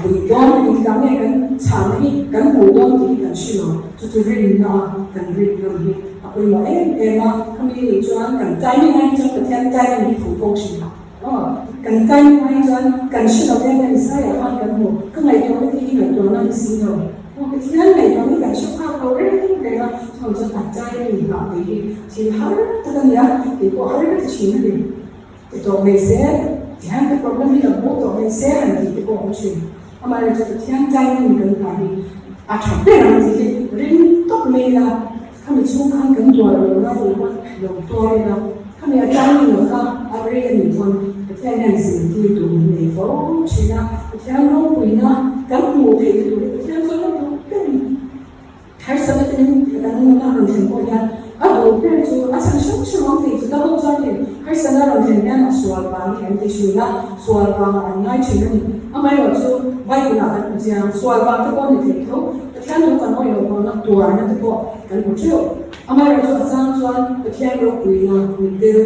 Speaker 1: pui dawn, engtikah nge kan chhahna hi kan hmuh dawn tih hi kan hre lo. Chu chu rinna a kan rin ngam hi a pawimawh em em a. Khami nih chuan kan timing ai chuan Pathian timing hi fuh fo thin a. Aw, kan timing ai chuan kan hre lo em em zaiah khan kan hmu. Ka ngaihtuahna te hi ngaihtuahna a ni si lo. Aw, Pathian ngaihtuahna hi kan hre phak lo reng reng a. Chuvang chuan a timing nghah mai hi Thil har tak a nia, kei pawh har ka ti thin a ni. Ti tawh mai se, tihian ka problem hi ka hmuh tawh mai se han tih te pawh a awm thin. Amaherawhchu Pathian timing kan nghah hi a tha ber ang tih hi ring tawp mai ila, khami chhung khan kan tuar lo lai lo pawn lo tuar ila, khami a timing lo kha a rei a nih pawn Pathian hian zirtir tur min nei fo thin a, Pathian ropuina kan hmuh theih na tur hi Pathian chuan a duh ber a ni. Harsatna te min kan nuna rawn thlen pawh hian a duh ber chu a chhan hrang hrang awm thei chu dam ho chuanin harsatna rawn thlen hian a sual vang hi an ti thin a, sual vangah an ngai thin a ni. Amaherawh chu Bible ah kan hmu chiang, sual vang te pawh a ni thei tho, Pathian thu kan awih loh vanga tuarna te pawh kan hmu theuh. Amaherawh chu a chang chuan Pathian ropuina mitdel.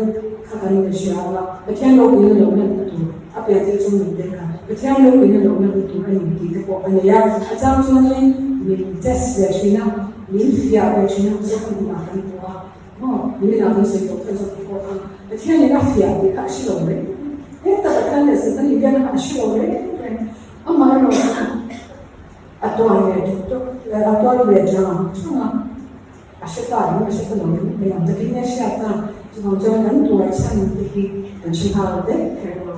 Speaker 1: kha kan in hria a, Pathian ropuina lo lanna tur a piantir chu min te kha Pathian ropuina lo lanna tur a ni tih te pawh a nei a. A chang chuanin min test ve thin a, min fiah ve thin a, zawk a hmunah kan hmu a, maw niminah kan sawi tawh kha zawk te pawh kha Pathianin a fiah tih kha a hre lo reng reng tak Pathian leh Satan inbiakna kha a hre lo reng reng amaherawhchu a tuar ve ṭawk ṭawk a tuar ve ṭang ṭang a. A hre ta in a hre ta lo in eng ang takin nge hriat ta? Chuvang chuan kan tuar chhan te hi kan hre nghal vek kher lo.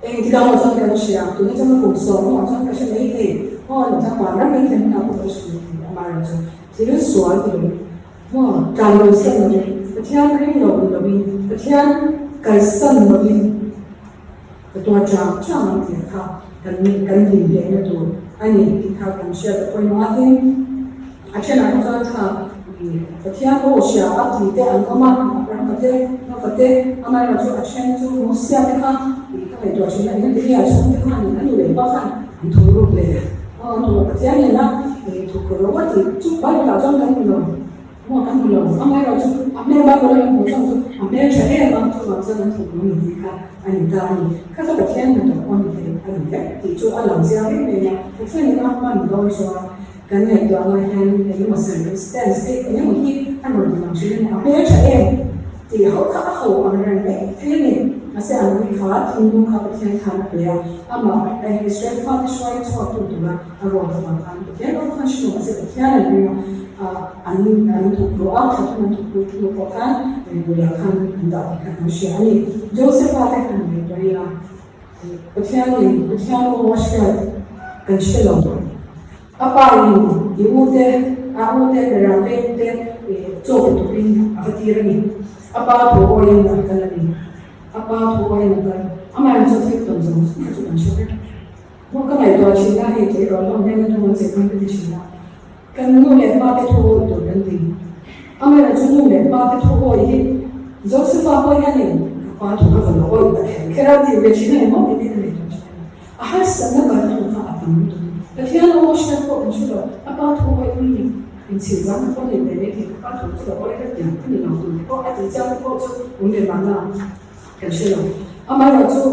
Speaker 1: Eng tikah pawh chuan kan hria, tuna chuan ka kum sawm hnuah chuan ka hre mai thei, aw lo chuan van ram kan thlen hunah pawh ka hre mai thei, amaherawhchu thil sual ti loin maw tlan lo san loin, Pathian ring lo ni loin, Pathian kalsan loin ka tuar chang chang ang tih kha kan kan dinhlehna tur a ni tih kha kan hriat a pawimawh a tin. A thenah hi chuan kha Pathian aw hria a tih te an awm a, Abrahama te, Nova te, amaherawhchu a then chu Mosia te kha tih ka ngaihtuah thin a, engati nge a chhungte khan a nu leh pa khan an thu ruk le? Aw an thu Pathian nena thuk ro a tih chu Bible ah chuan kan hmu lo. Maw kan hmu lo, amaherawhchu a hmel Bible a kan hmuh chuan chu a hmel tha em a, chuvang chuan an thuk lo ni tih kha a ni ta a ni. Kha chu Pathian hnathawk pawh ni thei a ni vek tih chu a lang chiang em em a, Pathian in a hman dawn chuan Kan ngaihtuah lai hian engemaw circumstance te engemaw hi a rawn ti lang thin a ni. A hmel tha em tih ho kha a ho ang reng mai thei a ni. Mahse an ui kha thinlung kha Pathian khan a pe a, amah Israel fate hruai chhuak tu tura a ruat avang khan Pathian rawng khan hre lo mahse Pathian an ring a, an an thawk rawh a, thla thum an thawk ru hnu pawh khan buiah khan an dah tih kha kan hria a ni. Josepha te khan ngaihtuah ila. Pathianin Pathian aw a hriat kan hre lo. A pa in i u te, a u te bera veng te chaw pe turin a va tir a ni. A pa thu awiin a kal a ni. A pa thu awiin a kal. Amaherawhchu chu thil tawn zawng zawng kha chu kan hre vek. Maw ka ngaihtuah thin a, hei tei rawh lawm hian a thu an che khan ka ti thin a. Kan nu leh pa te thu awi tur kan ti. Amaherawhchu nu leh pa te thu awi hi Josepha pawh hianin ka pa thu ka va lo awi ta kher kher a tih ve thin a ni maw tih te ka nei tawh thin a ni. A harsatna kan thu kha a tam lutuk. Pathian aw hriat pawh kan hre lo, a pa thu awi pui ni. Inchhir zan pawh nei ve mai thei ka pa thu chu lo awi vek tiang ka ni lo tur te pawh a tih chiang te pawh chu awm ve mahna kan hre lo. Amaherawhchu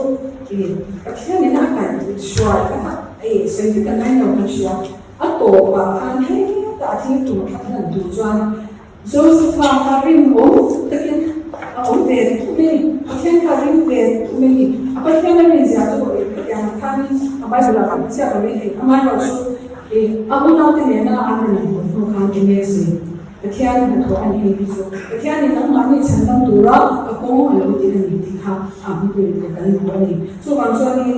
Speaker 1: Pathianin a kaihhruai a sawi vek a ngai lo kan hria. A tawpah khan heta a thil tum a hlan tur chuan Josepha kha rinawm takin a awm ve thung a ni. Pathian kha a ring ve thung a ni. A Pathian a rinzia chu hetiang khanin a Bible ah kan chhiat lo mai thei. Amaherawhchu a unaute nena an rawn inhmuh hnu khan enge a sawi? Pathian hnathawh a ni hei hi chu. Pathianin nangmahni chhandam tura ka kawng a lo ti a ni tih kha a hmu kan hmu a ni. Chuvang chuanin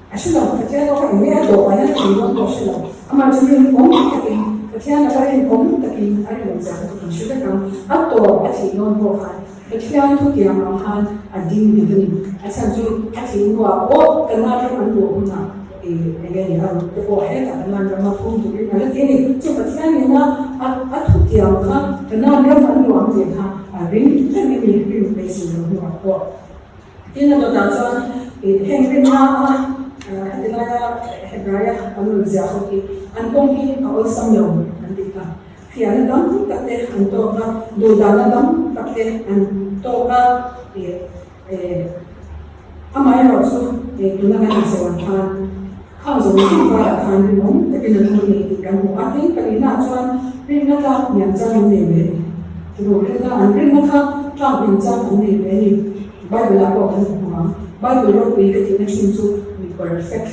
Speaker 1: A hre lo, Pathian aw kha eng nge a tawp ah hian a tih dawn pawh a hre lo. Amah chu rinawm takin, Pathian laka rinawm takin a rinawm zia kha chu kan hre vek ang. A tawp a thih dawn pawh khan Pathian thutiang ang khan a ding nghet a ni. A chhan chu a thih hnuah pawh Kanan ram an luah hunah eng nge ni a ruk te pawh hetah Kanan rama phum turin a la ti a ni. Chu Pathian nena a thutiang kha Kanan ram an luah ang tih kha a ring reng a ni, rin beisei lo hnuah pawh. Tin, a dawtah chuan heng rinna a heti laia Hebraia an rawn ziah ho hi an kawng hi a awlsam lo an ti ta. Fiahna dam tak te an tawk a, duhdahna dam tak te an tawk a, amaherawhchu tuna kan insawi ang khan khang zawng zawng karah khan rinawm takin an awm a ni tih kan hmu a. Tin, pahnihnaah chuan rinna tlak hniam chang an nei ve a ni. Tunu rinna an rinna kha tlak hniam chang an nei ve a ni. Bible ah pawh kan hmu ang. Bible ropui ka tihna thin chu mi perfect,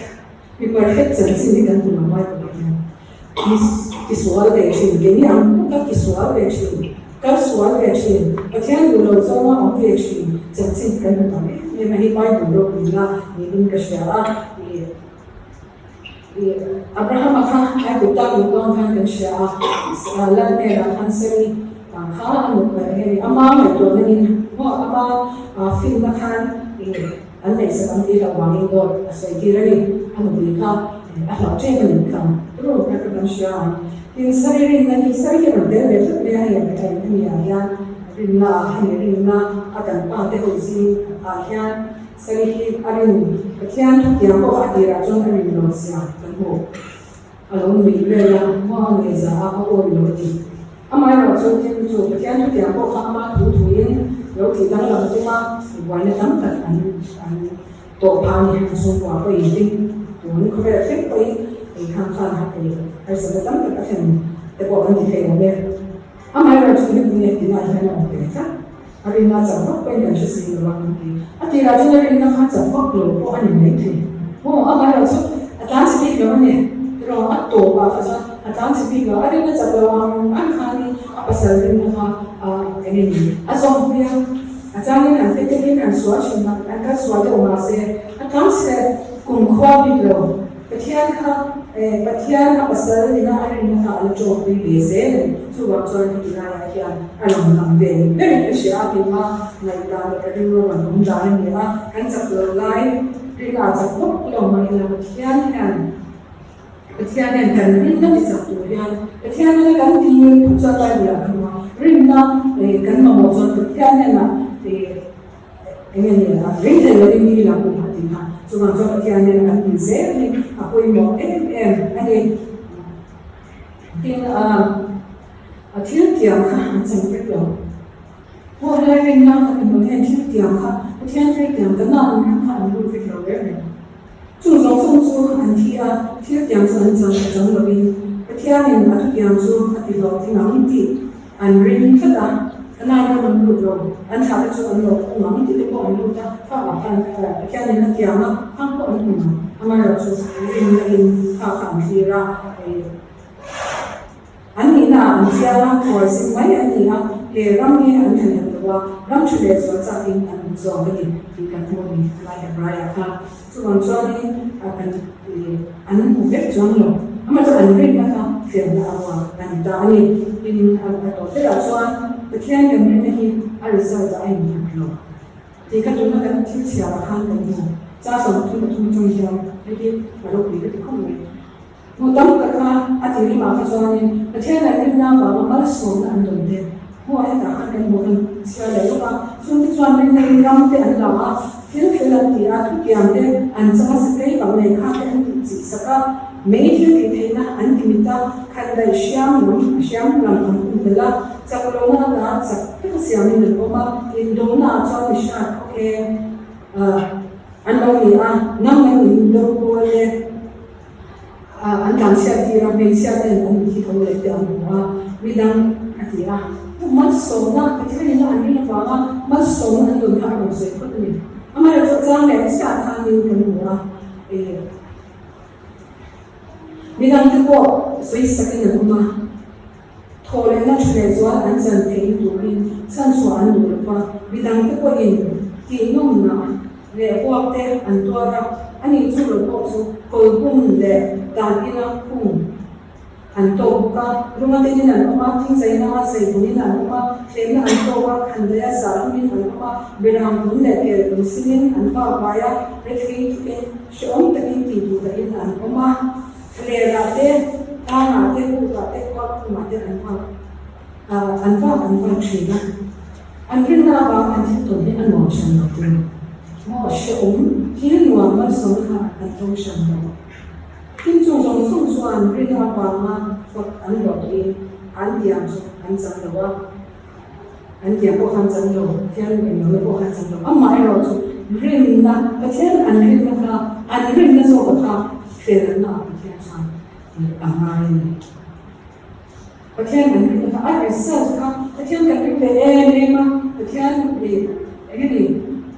Speaker 1: mi perfect chanchin hi kan hmu lo Bible ah hian. Mi tisual ve thin, keini ang bawka tisual ve thin, kal sual ve thin, Pathian duh lo zawnga awm ve thin chanchin kan hmu tam em em a hi Bible ropui na niin ka hria a. Abrahama kha Aigupta luh dawn khan kan hria a, Lal hnenah khan Sari kha a nut mai nge ni, ama ngaihtuahna in maw ama finna khan an ngaihsak ang tih hlauh vangin dawt a sawi tir a ni, a nupui kha a hlauh ṭep a nih kha ru kha ka kan hria ang. Tin, Sari rinna hi Sari hi rawn tel ve tlat mai a, hei hemi ah hian rinna ah hemi rinna a kan pa te ho zing ah hian Sari hi a rin Pathian thutiang pawh a tirah chuan a rin lo zia kan hmu. A lo nuih vel a, maw a nuih za a, a awi lo a ti. Amaherawhchu thil chu Pathian thutiang pawh kha ama thu thuin lo tih danglam tuma buaina tam tak an an tawh phah a ni. An chhungkua pawhin tin tun khawvel thleng pawhin ei khang khan harsatna tam tak a thlen te pawh kan ti thei awm e. Amaherawhchu hemi nge tinah hian a awm ve tlat. A rinna chak vak pawhin kan hre si lo a kan ti. A tirah chuan a rinna kha chak vak lo pawh a ni mai thei. Maw amaherawhchu a tlan chhe bik lo a ni. Tiraw a tawpah kha chuan a tlan chhe bik lo. A rinna chak lo ang ang khanin a pasal rinna kha eng nge ni a zawm pui a. A changin an te tekin an sual thin a, an kal sual deuh mahse a tlan chhe kumkhua bik lo. Pathian kha eh Pathian a pasal nena a rinna kha a la tawk pui ve zel a ni. Chuvang chuan heti laiah hian a rawn lang ve ni berin ka hria a, keimah ngaihdan leh ka rilru rawn awm dan a ni a, kan chak loh lai rinna a chak bawk lo mah ila Pathian hian Pathian hian kan rinna ti chak tur hian Pathian nena kan tir phawt chuan Bible ah kan hmu a, rinna eh kan mamawh chuan Pathian hnenah eh Eng nge ni a, ring thei lovin ni lam kum a ti a, chuvang chuan Pathian nen kan ti zel hi a pawimawh em em a ni. Tin, a thil tiang kha an chang vek lo. Haw helai rinna kha ti hmun hian thil tiang kha Pathian thil tiang ka nau ring kha an lut vek lo reng reng. Chung zawng zawng chu an thi a, thil tiang chu an chang a chang lovin Pathianin a thutiang chu a ti hlawhtling ang tih an ring tlat a, ka nau ram an lut lo, an thlah te chu an lo khung ang tih te pawh an lut a, thakah khan Pathianin a tiang a, thang pawh an hmu ang, amaherawhchu rinna in thak kha an thlir a, An nihna ah an chiang a, khualzin mai an ni a, he ram hi an thanem lo a, ram tha leh zual chakin an awm zawk a ni tih kan hmu a ni helai Hebraia kha. Chuvang chuanin kan an hmu vek chuang lo, amah chu an rinna kha fiahna a ruak a ni ta a ni. Tin, a tawh berah chuan Pathian kan rinna hi a result ah a innghat lo tih kha tuna kan thil chhiarah khan kan hmu. Char 33 atang hian hei hi a ropui ka ti khawp mai. Hmu tam tak kha a ti rimah kha chuanin Pathian an rinna avanga malsawmna an dawn te hmuh ah hetah khan kan hmuh kan chhiar leh lawk a, chungte chuan rinna in ram te an la a, thil fel an ti a, thutiam te an chang a, sakei bang nei kha te an tih chih sak a, mei thil tih theihna an ti mit a, khan daih hriam lam hriam lam an pum tel a, chak lohna ata chak taka siamin an awm a, indawhna ah chuan mi hriat khawkheng an lo ni a, nang an indo kual e. An tlanchhiat tir a, hmeichhia ten an inthi tho leh te an hmu a, midang a ti a. Malsawmna, Pathian ina an rin avanga malsawmna an dawn kha a rawn sawi phawt a ni. Amaherawhchu a chang leh chiah khanin kan hmu a, midang te pawh sawi sakin an awm a, thawhlehna tha leh zual an chan theihna turin chhanchhuah an duh lo va, midang te pawhin tihnawmna leh huak te an tuar a, ani chu lo pawh chu kawlbum leh dan ila khung an tawk bawk a, lunga tenin an awm a, thingzaina a zeibunin an awm a, thlemna an tawk a, khandaia zahlumin an awm a, mirang vun leh kel vun sinin an vak vai a, rethei thukin hrehawm takin tih duh dahin an awm a, thlerah te, tlangah te, pukah te, khualkhumah te an vak an vak an vak thin a. An rinna avang an thil tawn hi a nuam hran lo tur maw hrehawm thil nuam malsawmna kha an tawng hran lo. Tin chung zawng zawng chuan rinna avanga fak an hlawh tawhin an tiang chu an chang lo a, an tiang pawh kha an chang lo, Pathian englo pawh kha an chang lo. Amaherawh chu rinna, Pathian an rinna kha an rinna zawka kha felna ah Pathian chuan a ngai a ni. Pathian kan rin kha a result kha Pathian kan ring ve em em a, Pathian ih eng nge ni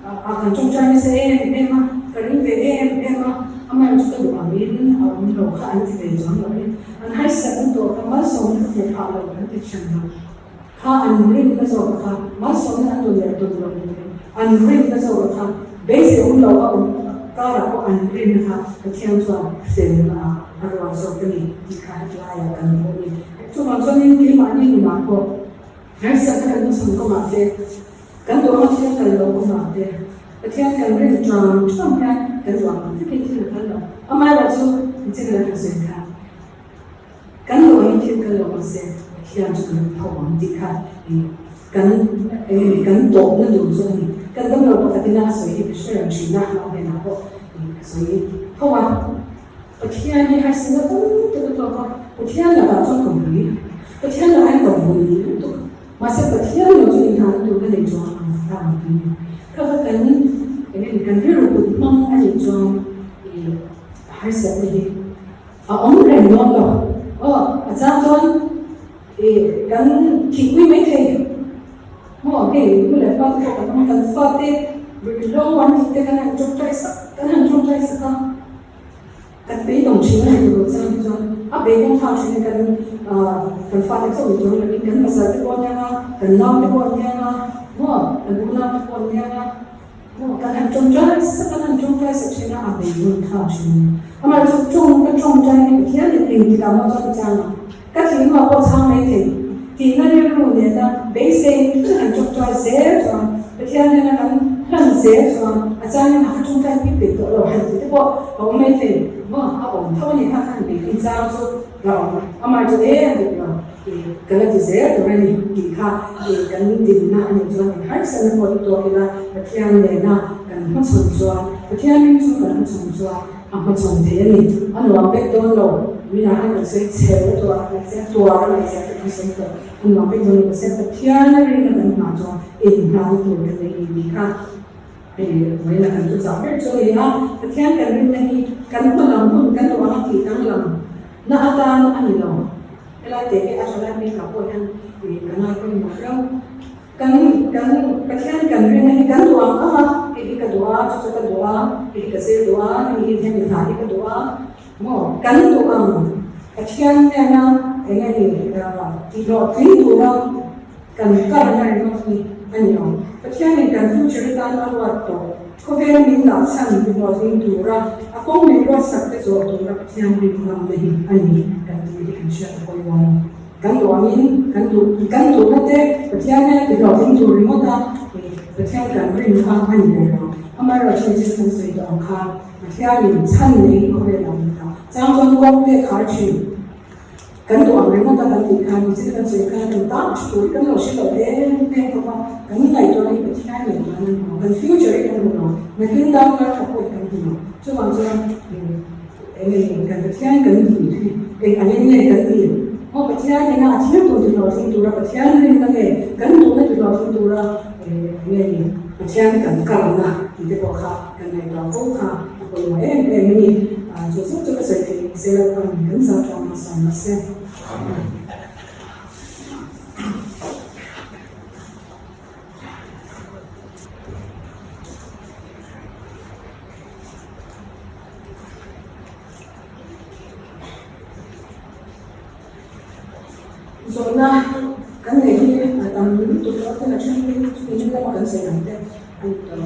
Speaker 1: ah kan tawngtai nasa em em a, ka ring ve em em a, amaherawhchu ka duh angin a awm lo kha an ti ve chuang lo in an harsat an tawh kha malsawmna ka hmu phah lo an ti thin lo kha an rinna zawk kha malsawmna an dawn leh dawn lo ni lovin an rinna zawk kha beisei awm lo a awm karah pawh an rinna kha Pathian chuan felna ah a rual zawk a ni tih kha hetlaiah kan hmu a ni. Chuvang chuanin keimahni nunah pawh harsatna kan hmachhawn kawngah te, kan duh anga thil kal loh kawngah te, Pathian kan rin ṭang ṭang hian kan duh ang vekin thil a kal lo. Amaherawhchu nichin kan han sawi kha kan duh angin thil kal lo mahse Pathian chu kan tho ang tih kha kan kan tawpna tur chu a ni. Kan damlo pakhatin a sawi hi ka hre reng ṭhin a, amah hnenah pawh ka sawi tho a. Pathian hi harsatna tam tak a tawk a, Pathian lakah chuan ka vui, Pathian lakah hian ka vui lutuk, mahse Pathian lo chu inhahna tur ka nei chuang lo. ta ang tih ni. Kha kha kan eng nge kan rilru kut hmang a nih chuan ih harsatna hi a awm reng dawn lo. Aw a chang chuan ih kan thihpui mai thei maw hei nu leh pa te pawh kan awm a kan fate ruihhlo an tih te kan han tawngtai sak kan han tawngtai sak a. Kan beidawng thin a ni tur chang hi chuan a beidawng thlak thin a kan kan fate chauh ni tur lovin kan pasal te pawh aniang a, kan nau te pawh aniang a, maw kan unau te pawh aniang a, maw kan han tawngtai sak kan han tawngtai sak thin a, a beidawng thlak thin a ni. Amaherawhchu tawng ka tawngtai hi Pathian in engtikah maw chuan ka chang ang, ka thihnuah pawh chang mai thei tihna rilru nena beisei kan han tawngtai zel chuan Pathian nena kan hlan zel chuan a changin a ka tawngtai pui peih tawh lo han tih te pawh a awm mai thei maw a awm tho a ni kha khan beih hun chang chu la awm amah chu e a dik lo ih ka la ti zel tur a ni tih kha ih kan dinna a nih chuan inharsatna pawh i tawk ila Pathian nena kan hmachhawn chuan Pathian ring chu kan hmachhawn chuan A hmachhawn thei a ni. A nuam vek dawn lo. Mina khan kan sawi chhel a tuar a ngaihzia, tuar a ngaihzia te kan sawi tawh. A nuam vek dawn lo. Mahse Pathian a rinna kan hmah chuan inhlan tur kan nei ni tih kha vawiin kan thu chah ber chu a ni a. Pathian kan rinna hi kan hma lam hun kan duh anga tih danglam na atan a ni lo. Helai teh hi a tha lai hmel pawh hian ka ngai pawimawh viau. Kan kan Pathian kan rinna hi kan duh ang ang a, hei hi ka duh a, chu chu ka duh a, hei hi ka zir duh a, hemi hi hemi hna hi ka duh a, maw? Kan duh ang Pathian hnena eng nge ni tihhlawh tling tura kan kalna ringawt hi a ni lo. Pathianin kan future atan a ruat tawh, khawvel min dah chhan tihhlawh tling tura a kawng min ruatsak te zawh tura Pathian rin ngamna hi a ni kan tih hi kan hriat a pawimawh a ni. Kan duh angin kan duh kan duhna te Pathian hian ti hlawhtling tur ringawt a, Pathian kan rin kha a ni ber lo. Amaherawhchu chu kan sawi tawh ang khan Pathianin chhan nei khawvel ang ni ta. Chang chuan kawng te khar thin. Kan duh ang ringawt a kan tih khan michil kan sawi khan kan tan tha tur hi kan lo hre lo em em khawp a, kan ngaihtuah hi Pathianin kan hmu lo, kan future hi kan hmu lo, nakin dang kar tha pawh hi kan hmu lo. Chuvang chuan Eng nge kan Pathian kan tih hi? Eng angin nge kan tih? Aw Pathian ina a thil tur tihlawhtling tura Pathian rinna nge kan duhna tihlawhtling tura eng nge ni Pathian kan kalna tih te pawh kha kan ngaihtuah fo kha a pawimawh em em a ni. Chu zet chu ka sawi theih ni se Lalpan kan zah tlang hmasa mahse. Zawhna kan neih hi a tam lutuk lo ten a then hi chu in lama kan sawi ang te a ni tawh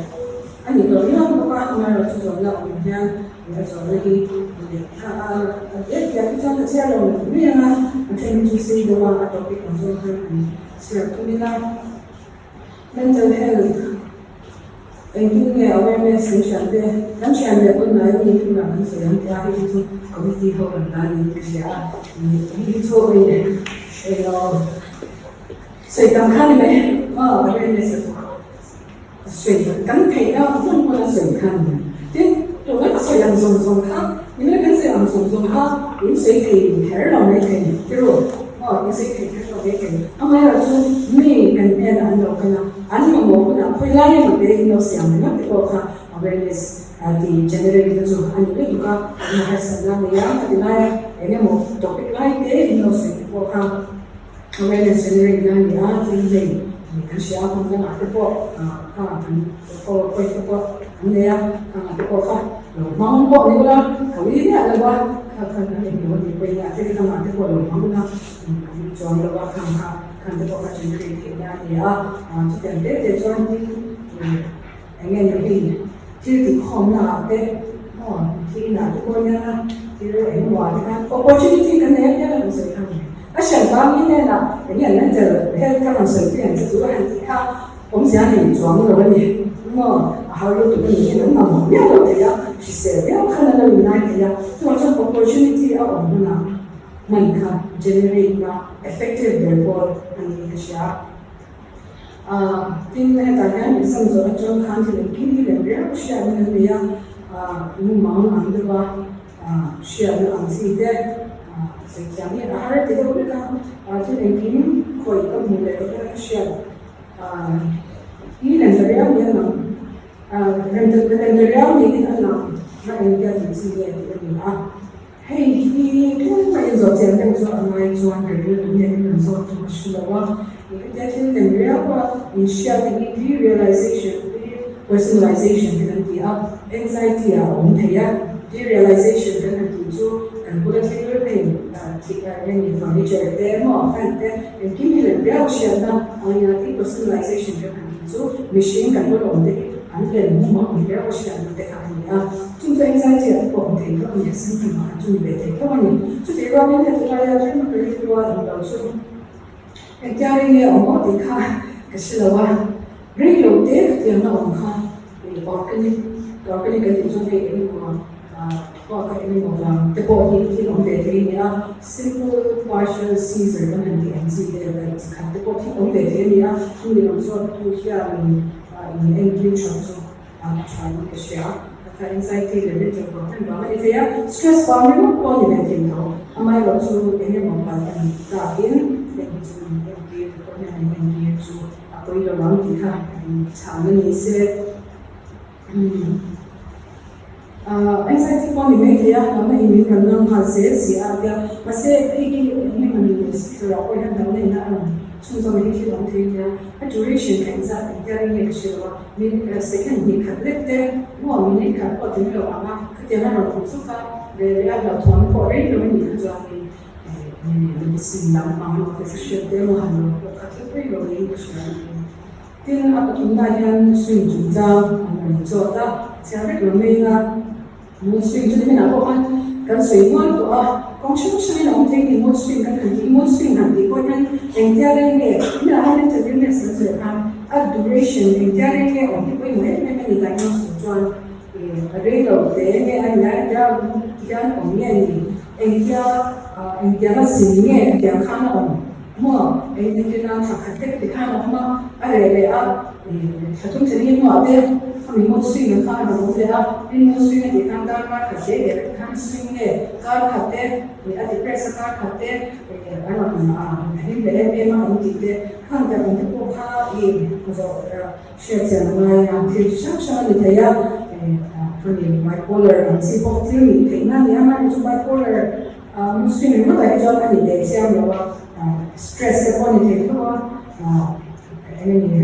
Speaker 1: a ni tawh viau bawk a amaherawhchu zawhna awm hian a zawhna hi a a diak diak hi chuan ka chhiar lo mai ang a a then hi chu sei deuh a a topic ang zawng khan an chhiar thung ila. Mental health, Engtin nge awareness kan hriat te, kan hriat leh pawn ngai mi thil ah kan sawi ang tia hei hi chu committee ho kan la niin ka hria a, hei hi chu hei eng sawi tam kha ni mai aw awareness sawi kan theihna hmun hmun a sawi kha ni mai tin tuna ka sawi ang zawng zawng kha nimai kan sawi ang zawng zawng kha in sawi thei kher lo mai thei tirû. Aw, i sawi thei kher lo ve thei. Amaherawhchu mi kan hnenah an lo kal a, an mamawh hunah khawi lai emaw te in lo siam ringawt te pawh kha awareness ti generate na chu a ni lutuk a, eng harsatna nei a ka ti lai a, eng emaw topic lai te in lo sawi te pawh kha awareness generate na a ni a, tin hei kan hria a hmun dangah te pawh kha an power point te pawh an nei a, khangah te pawh kha lo hmang pawh ni ula, ka ui miah lo a. Kha khan an englo a nih pawhin a thil dangah te pawh lo hmang ula kan chuang lo a, khang kha khan te pawh kha generate theihna a ni a, chutiang te te chuan tin eng nge ni hei thil tihkhawmna ah te maw thil inah te pawh hian a thil eng emaw ah te khan opportunity kan nei apiang a kan sawi kha a ni. A hriat vangin hnenah eng nge mental health ka rawn sawi pui ang che chu a han tih kha Awmzia nei chuang lo a ni. Maw? A har lutuk a ni hian an mamawh miah lo thei a, hrisel viau khan a lo innai thei a. Chuvang chuan opportunity a awm hunah hman kha generate na effective ber pawl a niin ka hria. Aah tin hetah hian exam zawh atang khan thil engkim hi lem riau hriatna kan nei a, aah mumang ang deuh a, aah hriatna ang chi te, aah sawi thiam hi a har ti deuh vek a, aah thil engkim khawih ka hmuh leh ka hriat. Hi lem ta riau ni a lang. Lem ta riau niin a lang a engtia tih chi nge tih a ni a. Hei hi tlem a inzawh chian deuh chu a ngai chuan ka rilru hian in rawn zawt chu ka hre lo a. Hetia thil lem riau a inhriat hi derealization, depersonalization te kan ti a, anxiety ah a awm thei a. Derealization kan han tih chu kan bula thil hei eng furniture te emaw fan te engkim hi lem riau hriatna ang nia depersonalization kan han tih chu mihring kan bula awm te hi an lem hmum a awm riau hriatna te kha a ni a. Chung chu anxiety ah te pawh awm thei tho a ni a, symptom ah chu ni ve thei tho a ni. Chutih rualin heti laia tlem a ka rilru a in lo chu engtia rei nge awm aw tih kha ka hre lo a, rei lo te khatiang a awm kha organic organic kan tih chuan hei engemaw thluak a engemaw vang te pawh hi thil awm ve thei a ni a, simple partial seizure kan han tih ang chi te leh chi khat te pawh thil awm ve thei a ni a, chumi lam zawt tu hianin in entir tha chu a tha in ka hria. Ka anxiety leh mental problem vang a ni thei a, stress vang ringawt pawh a ni ve thei tho. Amaherawh chu eng emaw palh a nih takin heng hi chu min entir te pawh hian min entir chu a pawi lo ang tih kha chhan a ni se. Anxiety pawh a ni mai thei a, hlauhna in min rawn ngam nghal zel si a tia. Mahse hei hi eng emaw ni leh speaker ah pawh hian hlauhna in a rawn chhunzawm hi thil awm thei nia. A duration kha engzat engtia reng nge ka hre lo a, min second hnih khat lek te maw minute khat pawh tling lo ang a, khatiang a rawn awm zuk a, reh leh a hlauhthawn pawh reng lo a nih kha chuanin medicine lam ang emaw physician te emaw han rawn pawh kha thil reng lo niin ka hria a ni. Tin, a pathumna hian swing chungchang an rawn zawt a, chhiar vek lo mai anga mood swing chu nimin ah pawh khan kan sawi nual tawh a, kawng hrang hrangin a awm thei ni mood swing kan han tih, mood swing han tih pawh hian engtia rei nge nimin ah hian mental illness kan sawi khan a duration engtia rei nge awm hi pawimawh em em a ni diagnose tur chuan a rei lo te nge a nia engtia hian awm nge ni engtia engtianga zin nge engtiang khan a awm. Maw, eng engtin a thla khat te ti khan a awm a, a reh leh a, thla thum thlen hi hnuah te a mi mood swing ang khan a rawn awm leh a, tin mood swing a tih khan dar kar khat te leh ti khan swing nge kar khat te a depress a kar khat te a rawn a hlim leh em em a kan tih te khang te ang te pawh kha i zawh hriat chian a ngai a, thil chi hrang hrang a ni thei a, khami bipolar ang chi pawh thil nih theihna a ni a, mahni chu bipolar Mood swing ringawtah hi chuan a ni teh chiang lo a, stress te pawh a ni thei tho a, eng nge ni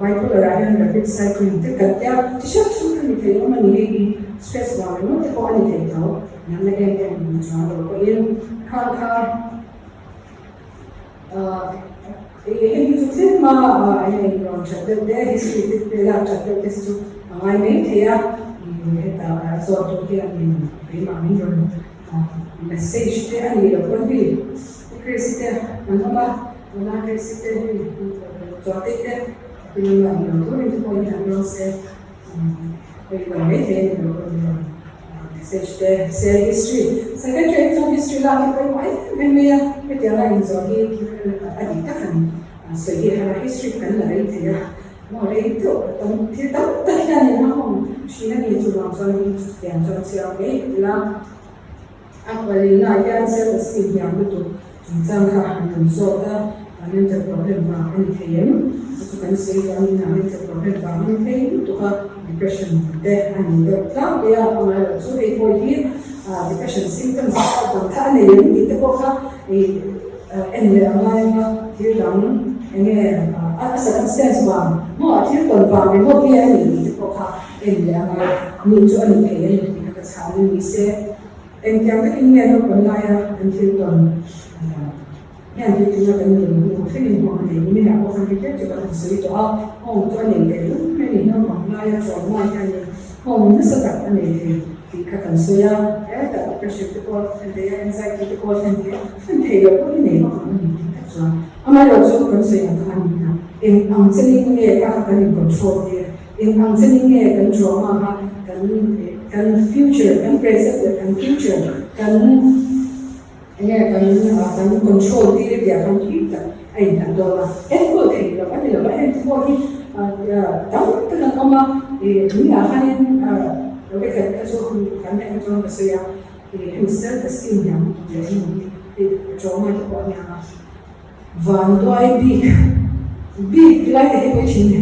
Speaker 1: bipolar ah hian rapid cycling te kan tia chi hrang hrang kha ni thei awm a ni hei hi stress vang ringawt te pawh a ni thei tho nangna em em ni chuang lo pawhin khang kha hei hi chu tlem a eng nge rawn that deuh te history te te lak that deuh te chu a ngai mai thei a hetah zawt tur hian keimah min rawn message te a nih loh pawn hei Chris te an awm a tuna Chris te hei chuan te te tin a ni lo turin te pawh hi an rawn se. Hei lo mai thei a ni lo pawh ni lo. Message te se history secretary hi chuan history lak hi pawimawh em em mai a hetianga inzawh hi thil a dik tak han sawi hi a har a history kan la rei thei a maw rei deuh tam thil tam tak hian in a hawng thin a ni chuvang chuan chutiang chuan chhiar mai ila a palina ah hian self esteem hniam lutuk chungchang kha han rawn zawt a mental problem vang a ni thei em chu chu kan sawi tawh a ni na mental problem vang a ni thei lutuk a depression te a ni deuh tlangpui a amaherawh chu hei pawh hi depression symptoms dang kha a nei em tih te pawh kha ih en leh a ngai ang a thil dang eng nge a circumstance vang maw a thil tawn vang ringawt nge a nih tih te pawh kha en leh a ngai ni chu a ni thei a ni tih kha ka chhang a ni se. Engtiang takin nge naupang laia kan thil tawn hian thil tuna kan nun hnu thlengin hmuh a nei nimin ah pawh khan ri tlem chu kan han sawi tawh a, home chu a nei leh lum mai a ni, naupang laia trauma hianin home nasa tak a nei thei tih kha kan sawi a, hetah depression te pawh a thlen thei a, anxiety te pawh a thlen thei a, thlen thei loh pawh hi nei vak ang a ni tih tak chuan amaherawhchu kan sawi ang kha a ni a, eng ang chenin nge kha kha kan in control tir Eng ang chenin nge kan trauma kha kan kan future, kan present leh kan future kan eng nge kan kan control tir tih ah khan thil tak a innghat dawn a. Enkawl theih loh a ni lo a, heng te pawh hi tam tak an awm a, ih tunah khanin vekhat kha chu kan heng kha chuan ka sawi a, ih hemi self esteem hiam leh emaw hi trauma te pawh a nia. Vanduai bik. Bik ti lai te hi pawi thin e.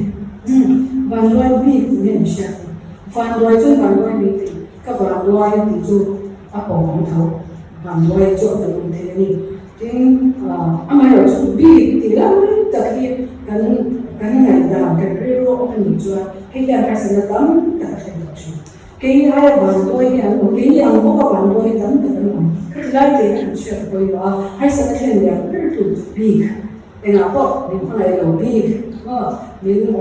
Speaker 1: Umm vanduai bik nge an hriat ni. Vanduai chuan vanduai min ti. Ka vanduai a tih chu a pawm ang tho. Vanduai chu a kan awm thei a ni. Tin, amaherawh chu bik tih lam tak hi kan kan ngaihdan, kan rilru a awm a nih chuan hei hian harsatna tam tak a thlen tawh thin. Keini aia vanduai hi an awm, keini ang bawka vanduai hi tam tak an awm. Khati lai te hi an hriat pawimawh a, harsatna thlen lian ber tu chu bik. Engah pawh min hmangaih lo bik maw, min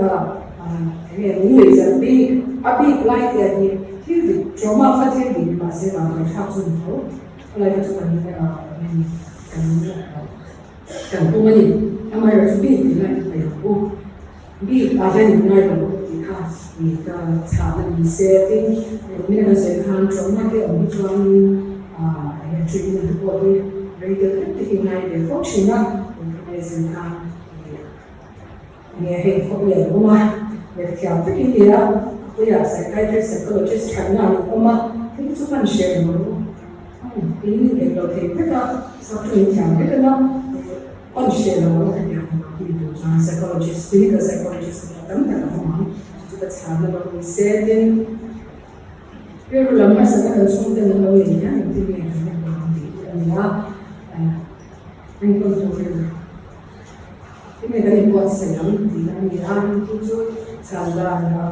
Speaker 1: enge min nuihzat bik, a bik lai te hi thil dik, trauma kha thil dik ni mahse vanduai thlak chu ni tho, khawlai kha chu kan kan kan pum a ni. Amaherawhchu bik tih lai hi hmei ang u, bik ah hian in ngai lo tih kha ni ka chhahna ni se tin min an sawi khan trauma te awm hi chuanin enge treatment te pawh hi rei deuh hlek te hi ngai ve fo thin a, information kha enge hei khawp lian awm a, lehkhathiam vekin nia puia psychiatrist psychologist thatna an awm a, hei chu hman hreh lo in eng lo thei vek a, sap chu in thiam vek a na. Awn hre lo ang ka nia hmu hi tur chuan psychologist, clinical psychologist te pawh tam tak a awm ang, chu chu ka chhana lo ni se tin rilru lam harsatna kan chhung ten an lo nei hian engtin nge kan enkawl ang tih hi a ni a, enkawl turin tin nge kan inbuatsaih ang tih a ni a, chu chu chhan dan a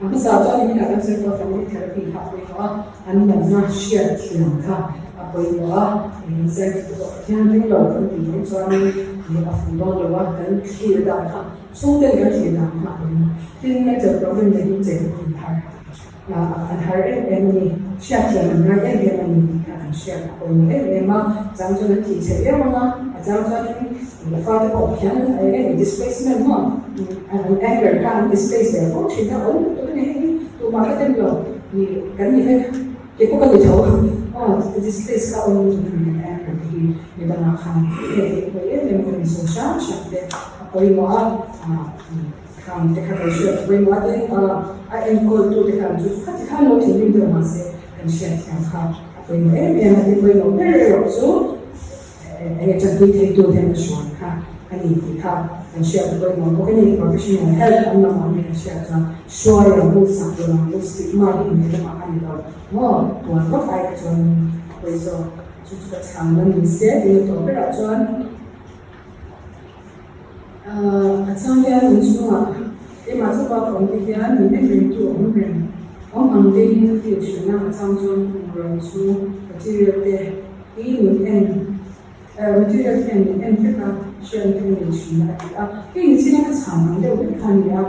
Speaker 1: hmasa chuan nimin ah kan sawi tawh family therapy kha a pawimawh a, an natna hriat thiam kha a pawimawh a, anxiety te pawh Pathian ring lo kan tih mai chuanin ih a fuh dawn lo a, kan thlir dan kha chhungten kan thlir dan kha a pawimawh. Tin, mental problem nei hi chei pawh an har an har em em a ni, hriat thiam an ngai em em a ni tih kha kan hriat a pawimawh em em a, chang chuan an thih chhe viau ang a, a chang chuanin ih fate pawh Pathian eng eng displacement maw an anger kha an displace ve fo thin a, awm lutuk a ni hei hi tumah ka dem lo ih kan ni vek. Kei pawh ka ni tho aw displace kha awm lutuk a ni a kan hi mi dangah khan hei hi pawi em em ka ni sawi hram hram te a pawimawh a khang te kha kan hriat a pawimawh a tin a enkawl tu te khan chu khati khan lo thinrim deuh mahse kan hriat thiam kha a pawimawh em em a tin pawimawh ber erawh chu Enge tanpui thei tur hian ka hruai kha a ni tih kha kan hriat a pawimawh bawk a ni. Professional help an lam ang hi kan hriat chuan hruai ang u, sak dawr ang u, stigma hi inneih lamah a ni lo maw? Tuan vak ai kha chuan a pawi zawk. Chu chu ka chhan a ni se tih na tawh berah chuan a chang hian inchhungah keimah chu bak awm te hian min en rengtu a awm reng. Awm ang deuhin ka feel thin a, a chang chuan bungraw inchhung material te Hi min en material hian min en vek a, hriatna te ka nei thin a ti a. Hei ni chin a ka chhang ang deuh vek kha a ni a,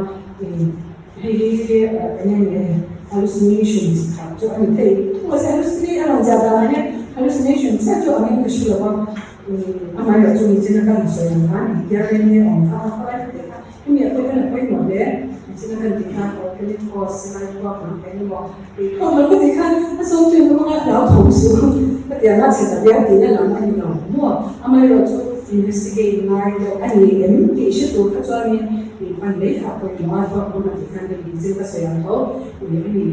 Speaker 1: hei hi eng nge ni hallucination chi khat chu a ni thei. Mahse hallucination a rawn ziah danah hian hallucination chiah chu angin ka hre lo va, amaherawhchu chu ni chin a ka han sawi ang khan engtia reng nge awm kha a khaw lai te kha hemi ah pawh hian a pawimawh hle. Ni chin a kan tih khan organic cause lai kuak ang eng emaw Tih lam ka tih khan a sawm thin ka hmang a, hlau tho suh ka ti ang a, chhe ta viau tihna lam a ni lo maw? Amaherawh chu investigate ngai deuh a ni em tih hre tur kha chuanin ih pan mai kha a pawimawh a, thawk hmang a tih khan hei zir ka sawi ang tho ih a ni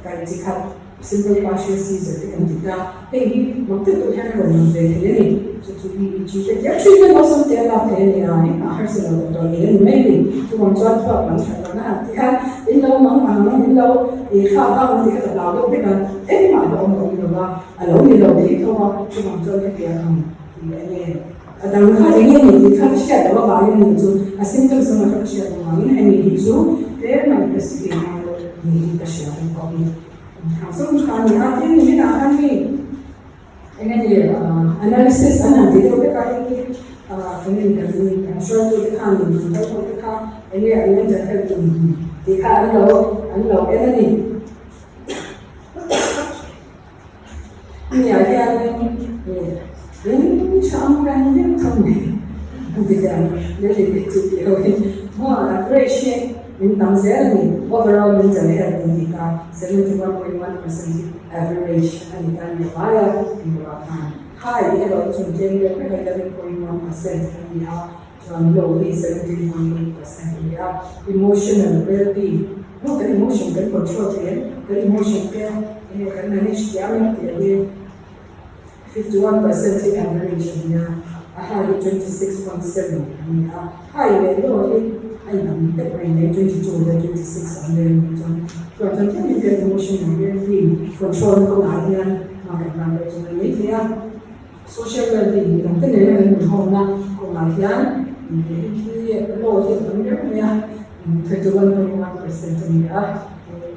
Speaker 1: kai chi khat simple partial seizure te kan ti ta, hei hi mak deuh deuh hian a rawn lang ve thei a ni, chu chu EEG te tia treatment awlsam te a lak thei a ni a, engmah harsa lo dawh dawh ngei a ni mai a ni, chuvang chuan thluak lam that lohna han ti khan In lo mang ang, in lo i thlak ang tih kha ka hlau deuh vek a, engmah la awm awm lo va, a lo ni lo thei tho a, chuvang chuan hetiang ang tih a nge. A dang kha eng nge ni tih kha ka hriat loh avangin a ni chu, a symptoms lamah kha ka hriat loh avangin hemi hi chu tlem a investigate ngai loh niin ka hria ang pawh hi. Ang zawng kha a ni a, tin niminah khan mi Eng nge ni analysis an han ti deuh vek a, hei hi eng nge kan kan hruaitute khan kan kal ho te kha eng nge an mental health tum tih kha an lo an lo en a ni. Hemi ah hianin ring tha ang reng deuh tho mai an ti teh ang leh leh chu tih ho hi maw average hi min tam zel a ni overall mental health an tih kha 71.1% hi Average a ni ta ni vai a, engvah khan high erawh chu tlem deuh vek a 11.1% a ni a, chuan low hi 17.8% a ni a. Emotional well-being, maw kan emotion kan control thei em? Kan emotion te enge kan manage thiam em tih a hi 51% hi average a ni a. A high hi 26.7 a ni a, high leh low hi a inang deuh reng mai, 22 leh 26 ang vel a nih chuan. Chuan chuan tlem in hian emotional well-being control na kawngah hian hma kan lak deuh chu a ni maithei a. Social well-being midang te nena kan inhawmna kawngah hian hi low hi a tam riau mai a, 31.1% a ni a.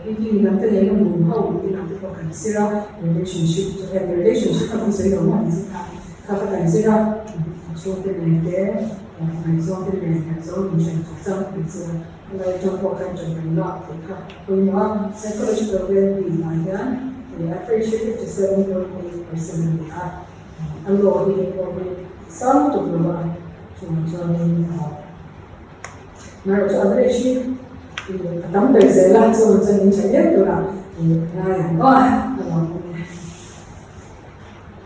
Speaker 1: Hei hi midang te nena nun ho inang te pawh kan zir a, relationship chu heng relationship a kan sawi lo maw an zir kha kha kha kan zir a, chhungte nen te, ngaihzawng te nen ngaihzawng inhriat chawp chang kan zir a, helai atang pawh khan ṭan kan lak theih kha pawimawh a. Psychological well-being ah hian average hi 57.8% a ni a, a law hi hei pawh hi sang lutuk lo a, chuvang chuanin Marawh chu average hi a tam ber zel a, chuvang chuan in tha viau tura ngai ang aw a.